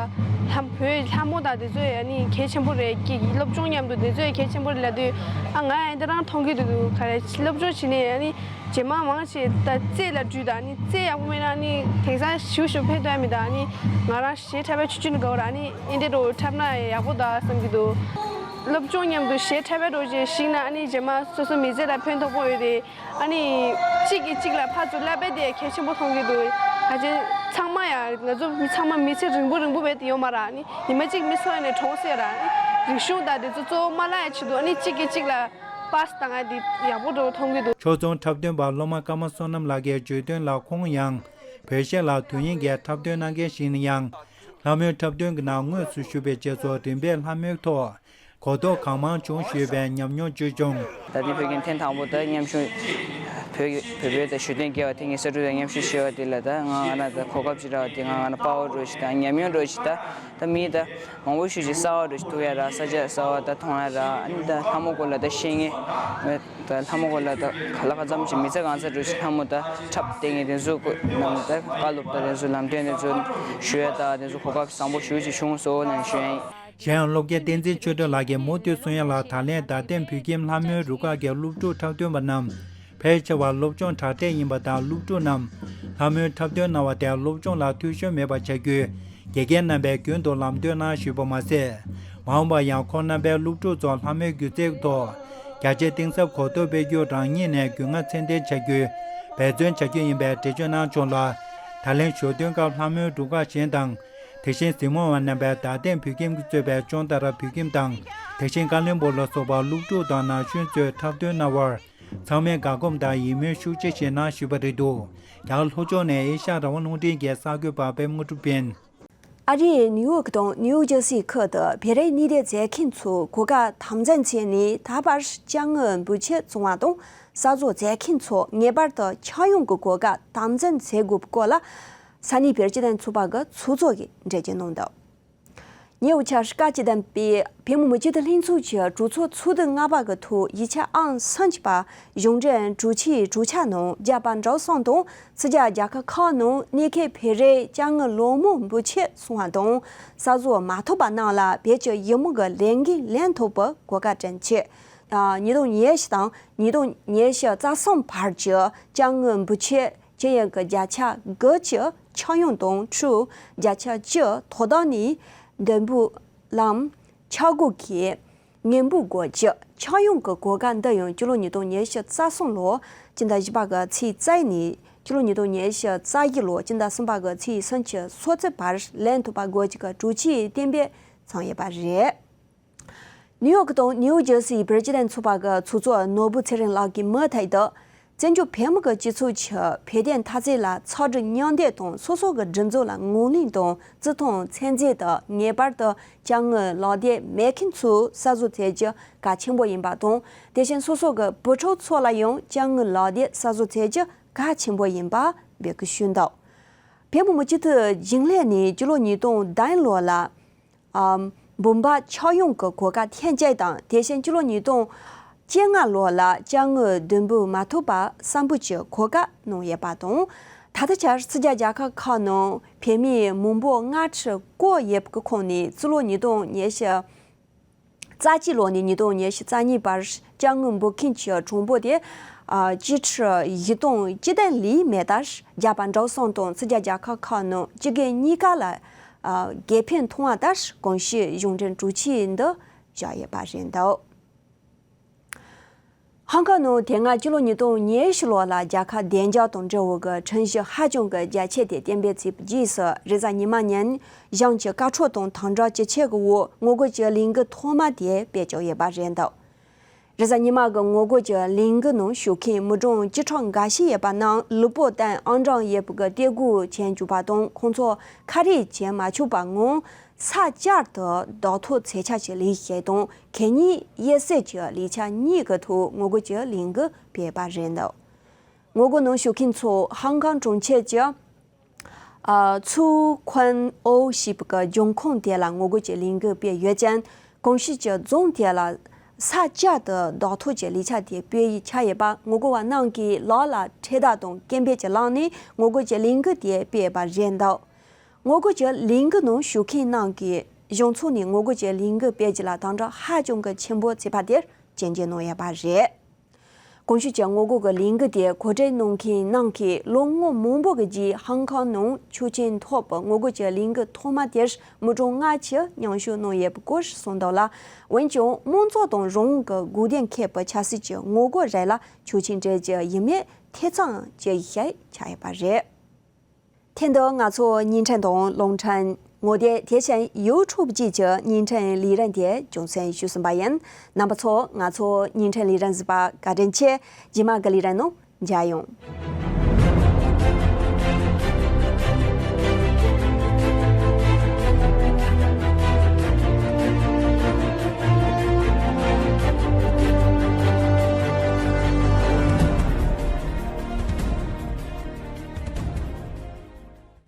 ལྷ་བོད་ལྷ་མོ་དང་དེ་ཚོ་ཡ་ནི་གལ་ཆེན་པོ་རེད། ཀྱི་སློབ་སྦྱོང་མཉམ་དུ་དེ་ཚོ་ཡ་གལ་ཆེན་པོ་རེད་ལབ་དུས། ཨ། ང་ཡང་འདི་རང་མཐོང་གི་འདུག་ག་རེ། སློབ་སྦྱོང་བྱས་ནས་ཡ་ནི། རྗེས་མ་མང་ཆེ་ད་རྩེད་ལ་འགྲོ་དང་ནི། རྩེད་ཡག་པོ་མེད་ན་ནི་དེང་སང་ཞུ་ཞུ་ཕན་ཐོགས་མེད་ད། ནི་ང་རང་གཞས་འཁྲབ་པའི་ཆུ་ཆུ་ནི་དགའ་བོ་ར། ནི་ཨེ་འདྲ་རོ་འཁྲབ་ན་ཡག་པོ་ད་བསམ་གྱི་འདུག་སློབ་སྦྱོང་མཉམ་དུ་གཞས་འཁྲབ་པའི་རོ་ཅེས་ཤིག་ན། ནི་རྗེས་མ་སོ་སོ་མི་ཚེ་ལ་ཕན་ཐོགས་པོ་ཡོད་དེ། ཨ་ནི་གཅིག་གིས་གཅིག་ལ་ཕར་ཚུར་བསླབ་པའི་དེ་གལ་ཆེན་པོ་མཐོང་གི་འདུག་ཕལ་ཆེར་ཚང་མ་ཡང་ང་ཚོ་མི་ཚང་མ་མི་ཚེ་རིང་པོ་རིང་པོ་བས་དེ་ཡོད་མ་ར། ནི་ཉི་མ་གཅིག་མི་ཚེ་ནས་གྲོངས་སྲིད་ར། ནི་རིག་གཞུང་དང་དེ་ཚོ་གཙོ་བོ་མ་བརླག་ཡ་ཆེད་དུ། ཨ་ནི་གཅིག་གིས་གཅིག་ལ་པཱས་བཏང་ཡ་དེ་ཡག་པོ་འགྲོ་མཐོང་གི་འདུག་ཕྱོགས་མཚུངས་འཁྲབ་སྟོན་པ་སློབ་མ་ཀརྨ་བསོད་ནམས་ལགས་ཀྱིས་བརྗོད་དོན་ལ། ཁོང་ཡང་བོད་གཞས་ལ་དུས་ཡུན་གྱི་འཁྲབ་སྟོན་གནང་མཁན་ཞིག་ཡིན་ན་ཡང་། ལྷ་མོའི་འཁྲབ་སྟོན་གྱི་ནང་དངོས་སུ་ཞུགས་པའི་རྗེས་སུ་རིམ་པས་ལྷ་མོའི་ཐོག་གོ་རྟོགས་གང་མང་བྱུང་ཞུས་པའི་ཉམས་མྱོང་བརྗོད་བྱུང་། ད་ལྟའི་བོད་ཁྱིམ་ཐེངས་དང་པོ་ད་མཉམ་ཞུགས། བོད་བོད་པའི་ད་ཞུ་གཏན་འཁེལ་བ་དེ་ངས་ས་ཁྲུ་དང་མཉམ་ཞུགས་བྱས་པ་དེ་ལ། ད་ང་ང་ན་ད་གོ་སྐབས་ཅིག་རག་པ་དེ་ང་ང་ན་དཔའ་བོ་འདྲ་ཞིག་དང་ཉམས་མྱོང་འདྲ་ཞིག་ད་ད་མི་ད་མང་པོ་ཞིག་ཅིག་གསར་པ་འདྲ་ཞིག་ཐུག་ཡ་རག་ས་ཆ་གསར་པ་ད་མཐོང་ཡ་རག་ཨ་ནི་ད་ལྷ་མོ་སྐོར་ལ་ད་ཤེས་མཁན། ད་ལྷ་མོ་སྐོར་ལ་ད་ག་ལ་ག་ཙམ་ཞིག་མི་ཚེ་གང་ཚ་འདྲ་ཞིག་ལྷ་མོ་ད་འཁྲབ་སྟེ་ངས་དེ་ཚོ་སྐོར་ནང་ད་བཀའ་སློབ་ད་དེ་ཚོ་ལམ་སྟོན་དེ་ཚོ་ཞུ་ཡ་ད་དེ་ཚོ་གོ་སྐབས་བཟང་པོ་ཞེ་པོ་ཅིག་བྱུང་སོང་ནས་ཞུ་ཡ་ཡིན། གཞན་ཡང་སློབ་དགེ་བསྟན་འཛིན་ཆོས་སྒྲོན་ལགས་ཀྱིས་མུ་མཐུད་གསུང་ཡ་ལ། ད་ལན་རྡ་སྟེང་བོད་ཁྱིམ་ལྷ་མོའི་རུ་ཁག་གི་སློབ་ཕྲུག་འཁྲབ་སྟོན་པ་རྣམས་ཕལ་ཆེ་བ་སློབ་སྦྱོང་དྲག་གྲས་ཡིན་པ་དང་། སློབ་ཕྲུག་རྣམས་ལྷ་མོའི་འཁྲབ་སྟོན་གནང་བ་དེ་སློབ་སྦྱོང་ལ་འཐུས་ཤོར་མེད་པ་བྱ་རྒྱུའི་དགེ་རྒན་རྣམ་པས་རྒྱུན་དུ་ལམ་སྟོན་གནང་ཞུས་པ་མ་ཟད། མ་འོངས་པར་ཡང་ཁོང་རྣམ་པའི་སློབ་ཕྲུག་ཚོ་ལྷ་མོའི་སྒྱུ་རྩལ་ཐོག་རྒྱ་ཆེའི་གཏིང་ཟབ་གོ་རྟོགས་སྤེལ་རྒྱུ། རང་ཉིད་ནས་རྒྱུས་མངའ་ཚད་ལྡན་བྱ་རྒྱུའི་འབད་བརྩོན་བྱ་རྒྱུ་ཡིན་པའི་འགྲེལ་བརྗོད་གནང་བྱུང་ལ། ད་ལན་ཞོ་སྟོན་སྐབས་ལྷ་མོའི་རུ་ཁག་གཞན་དང་། དེ་བཞིན་གཟིགས་མོ་བ་རྣམ་པས་རྡ་སྟེང་བོད་ཁྱིམ་གྱིས་གཙོས་པའི་ལྕོང་རྟ་ར་བོད་ཁྱིམ་དང་། དེ་བཞིན་ཀ་བློན་སྦུག་ལ་སོགས་པ་སློབ་ཕྲུག་དང་ན་གཞོན་ཚོས་འཁྲབ་སྟོན་གནང་བར། ཚང་མས་དགའ་སྐོམ་དང་ཡིད་སྨོན་ཤུགས་ཆེ་ཞིག་གནང་ཞུས་པ་རེད་འདུག་རྒྱ་གར་ལྷོ་ཕྱོགས་ནས་ཨེ་ཤ་ཡ་རང་དབང་རླུང་འཕྲིན་གྱི་གསར་འགོད་པ་པད་མ་དངོས་གྲུབ་ཡིན། ཨ་རིའི་ནིའུ་ཡོག་དང་ནིའུ་ཇར་སི་ཁུལ་དུ་བོད་རིགས་གཉེན་སྒྲིག་མཛད་མཁན་ཚོས་གོ་སྐབས་དམ་འཛིན་བྱས་ནས། ད་བར་དཔྱ་དངུལ་འབོར་ཆེ་བཙོང་བ་དང་གསར་བཟོ་མཛད་མཁན་ཚོས་ངེས་པར་དུ་ཁྱབ་ཡོངས་ཀྱི་གོ་སྐབས་དམ་འཛིན་བྱེད་དགོས་པའི་སྐོར་ལ། ས་གནས་བོད་སྤྱི་མཐུན་ཚོགས་པ་གི་ཚོགས་གཙོ་གིས་འགྲེལ་བརྗོད་གནང་འདུག་ཉེ་བའི་ཆར་བཀའ་སྤྱི་བསྡོམས་པས་བོད་མི་མང་སྤྱི་འཐུས་ལྷན་ཚོགས་ཀྱི་གྲོས་ཚོགས་ཚོགས་དུས་ལྔ་པ་གི་ཐོག་ཡིག་ཆ་ཨང་སུམ་ཅུ་པ་གཞུང་འབྲེལ་གྲོས་ཆོད་གྲོས་འཆར་ནང་རྒྱ་བལ་འབྲུག་གསུམ་དང་ཕྱི་རྒྱལ་རྒྱལ་ཁབ་ཁག་ནང་གནས་མཁན་བོད་རིགས་དཔྱ་དངུལ་ལོ་མང་འབོར་ཆེ་བཙོང་བ་དང་གསར་བཟོ་མ་ཐུབ་པ་རྣམས་ལ་བོད་ཀྱི་ཡུལ་དམངས་ཀྱི་ལས་འགན་ལེན་ཐུབ་པའི་གོ་སྐབས་བསྐྲུན་ཆེད། ཉིས་སྟོང་ཉེར་བཞི་དང་ཉིས་སྟོང་ཉེར་བཞི་རྩ་གསུམ་བར་གྱི་དཔྱ་དངུལ་འབོར་ཆེ་ཇི་ཡིན་གྱི་བརྒྱ་ཆ་དགུ་གི་ཁྱབ་ཡོངས་དང་ཕྱུགས་བརྒྱ་ཆ་བཅུ་དོ་བདག་ནས་འདེམས་བུ་ལམ་ཆ་སྒོ་གི་ངན་པུ་སྒོ་ཀྱི་ཁྱབ་ཡོངས་ཀྱི་གོ་སྐབས་འདི་ཡང་སྤྱི་ལོ་ཉིས་སྟོང་ཉེར་བཞི་རྩ་གསུམ་ལོ་སྤྱི་ཟླ་བཞི་པ་གི་ཚེས་རྩ་ནས་སྤྱི་ལོ་ཉིས་སྟོང་ཉེར་བཞི་རྩ་བཞི་ལོ་སྤྱི་ཟླ་གསུམ་པ་གི་ཚེས་སུམ་ཅུ་སོ་གཅིག་བར་ལེན་ཐུབ་པ་དགོས་ཀྱི་གྲོས་ཆོད་གཏན་འབེབས་བྱུང་ཡོད་པ་རེད། ནིའུ་ཡོག་དང་ནིའུ་ཇར་སིའི་བོད་སྤྱི་མཐུན་ཚོགས་པ་གི་ཚོགས་གཙོ་ནོར་བུ་ཚེ་རིང་ལགས་ཀྱིས་མུ་མཐུད་དུ། བཙན་བྱོལ་བོད་མི་གི་སྤྱི་ཚོགས་ཀྱི་བོད་དོན་འཐབ་རྩོད་ལ་ཚོགས་སྒྲིག་མཉམ་འདེགས་དང་སོ་སོ་གི་སྒྲིག་འཛུགས་ལ་ངོས་ལེན་དང་བརྩི་མཐོང་ཚད་མཛེས་དང་། ངེས་པར་དུ་དཔྱ་དངུལ་ལག་དེབ་མེད་མཁན་ཚོས་གསར་བཟོ་བྱེད་རྒྱུ་གལ་ཆེན་པོ་ཡིན་པ་དང་། དེ་བཞིན་སོ་སོ་གི་བུ་ཕྲུག་ཚོ་ལ་ཡང་དཔྱ་དངུལ་ལག་དེབ་གསར་བཟོ་བྱེད་རྒྱུ་གལ་ཆེན་པོ་ཡིན་པ་འབོད་སྐུལ་ཞུས་འདུག་བོད་མི་མང་སྤྱི་འཐུས་རྒྱུན་ལས་ནས་སྤྱི་ལོ་ཉིས་སྟོང་བདུན་ལོ་ལ། ཨམ། འབུམ་པ་ཁྱབ་ཡོངས་ཀྱི་གོ་སྐབས་ཐེངས་གཅིག་དང་། དེ་བཞིན་སྤྱི་ལོ་ཉིས་སྟོང་བཅོ་ལྔ་ལོ་ལ་དཔྱ་དངུལ་བདུན་འབུམ་མ་ཐུབ་པ་གསུམ་འབུམ་གྱི་གོ་སྐབས་གནང་ཡོད་པ་དང་། ད་ལྟ་ཆར་ཕྱི་རྒྱལ་རྒྱལ་ཁབ་ཁག་ནང་བོད་མི་མང་པོ་དངུལ་ཁྲིམས་བཀོད་ཡོད་པའི་ཁོངས་ནས་སྤྱི་ལོ་ཉིས་སྟོང་ཉེར་བཞི་རྩ་གཅིག་ལོ་ནས་ཉིས་སྟོང་ཉེར་བཞི་རྩ་གཉིས་བར་དཔྱ་དངུལ་འབུལ་མཁན་གྱི་གྲངས་འབོར་དེ་ཨ། སྤྱི་ཁྲི་བཞི་སྟོང་བཅུ་བདུན་ལས་མེད་པར་རྒྱ་བལ་འབྲུག་གསུམ་དང་ཕྱི་རྒྱལ་རྒྱལ་ཁབ་ཁག་ནང་སྤྱི་སྒེར་གཉིས་ཀ་ལ་ཨ། དགེ་ཕན་ཐོབ་པ་ལྟར་གོང་ཞུས་གཞུང་འབྲེལ་གྲོས་ཆོད་འདི་བཞག་ཡོད་པ་རེད་འདུག་ཧོང་ཀོང་ནང་དེ་སྔ་སྤྱི་ལོ་ཉིས་སྟོང་ཉེར་བཞི་ལོ་ལ་རྒྱལ་ཁབ་བདེ་འཇགས་དང་འབྲེལ་བའི་ཁྲིམས་གཞི་ཧ་ཅང་གི་རྒྱ་ཆེ་དེ་གཏན་འབེབས་བྱས་པའི་རྗེས་སུ། རེས་གཟའ་ཉི་མ་ཉིན་གཞུང་གི་བཀའ་འཁྲོལ་དང་དམ་དྲག་ཇེ་ཆེ་གི་འོག་ངོ་རྒོལ་གྱི་ལས་འགུལ་ཐོག་མ་དེ་སྤེལ་བྱས་ཡོད་པ་རེད་འདུག་རེས་གཟའ་ཉི་མ་གི་ངོ་རྒོལ་གྱི་ལས་འགུལ་ནང་ཞུགས་མཁན་མི་གྲངས་བཅུ་ཕྲག་འགའ་ཤས་ཡོད་པ་རྣམས་ལུས་པོ་སྟེང་ཨང་གྲངས་ཡོད་པའི་གི་སྟོད་གོས་གྱོན་བཅུག་པ་དང་། ཁོང་ཚོ་ཁ་རས་གྱོན་མ་བཅུག་པར་ངང་ས་བཅར་དུ་བདག་ཐོག་ཚོས་ཆ་གྱི་ལས་བྱེད་དང་གད་སྙིགས་དབྱེ་གསོད་ཀྱི་ལས་འཆར་གཉིས་ཀྱི་ཐོག་ངོ་རྒོལ་གྱི་ལས་འགུལ་སྤེལ་བ་རེད་འདུག་ངོ་རྒོལ་ནང་ཞུགས་མཁན་ཚོ་ཧང་ཀང་གྲོང་ཁྱེར་གྱི། ཨ། ཚུའུ་ཁོན་ཨོ་ཞེས་པའི་གི་ལྗོངས་ཁོངས་དེ་ལ་ངོ་རྒོལ་གྱི་ལས་འགུལ་སྤེལ་ཡོད་ཅིང་། གོང་ཞུས་ཀྱི་རྫོང་དེ་ལ་ས་བཅར་དུ་བདག་ཐོག་གི་ལས་འཆར་དེ་སྤེལ་ཡིག་ཆགས་ཡོད་པ། ངོ་རྒོལ་བ་རྣམས་ཀྱིས་ལག་ལ་འཕྲེད་དར་དང་སྐད་འབོད་ཀྱི་ལམ་ནས་ངོ་རྒོལ་གྱི་ལས་འགུལ་དེ་སྤེལ་བ་རེད་འདུག་ངོ་རྒོལ་གྱི་ལས་འགུལ་ནང་ཞུགས་མཁན་རྣམས་ཀྱིས་གཞུང་ཚོགས་ནས་ངོ་རྒོལ་གྱི་ལས་འགུལ་སྤེལ་རྒྱུ་ལ་དམ་དྲག་ཧ་ཅང་གི་ཆེན་པོ་བྱས་པ་དེར་སྐྱོན་བརྗོད་གནང་ཡོད་པ་རེད། གོང་ཞུས་ཀྱི་ངོ་རྒོལ་གྱི་ལས་འགུལ་དེ་གོ་སྒྲིག་གནང་མཁན་རྣམས་ཀྱིས་ལོ་ངོ་མང་པོ་གི་རྗེས་ཧང་ཀང་ནང་ཆོག་མཆན་ཐོབ་པའི་ངོ་རྒོལ་གྱི་ལས་འགུལ་ཐོག་མ་དེར་མི་གྲངས་ལྔ་བཅུ་མཉམ་ཞུགས་གནང་ཡོད་པའི་སྐོར་གསུངས་འདུག་ལ། འོན་ཀྱང་དམངས་གཙོ་དང་རང་དབང་གི་དགོས་འདུན་འཁོད་པའི་ཆབ་སྲིད་ཀྱི་ངོ་རྒོལ་རིགས་ལ་ཆོག་མཆན་སྤྲད་རྒྱུ་ཡིན་མིན་ཐེ་ཚོམ་སྐྱེ་ཡི་ཞིག་ཆགས་ཡོད་པ་རེད། དེ་འདི་ང་ཚོ་བརྙན་འཕྲིན་དང་རླུང་འཕྲིན་ངོ་དེབ། དེ་བཞིན་ཡུ་ཊུབ་བཅས་ཀྱི་བརྙན་འཕྲིན་ལས་རིམ་དེ་རྒྱང་སྲིང་ཞུས་ཟིན་པ་ཡིན། རྣམ་པ་ཚོ་ང་ཚོ་བརྙན་འཕྲིན་ལས་རིམ་གཟིགས་པར་བཀའ་དྲིན་ཆེ། རྗེས་མ་གི་ལས་རིམ་ནང་མཇལ་ཡོང་།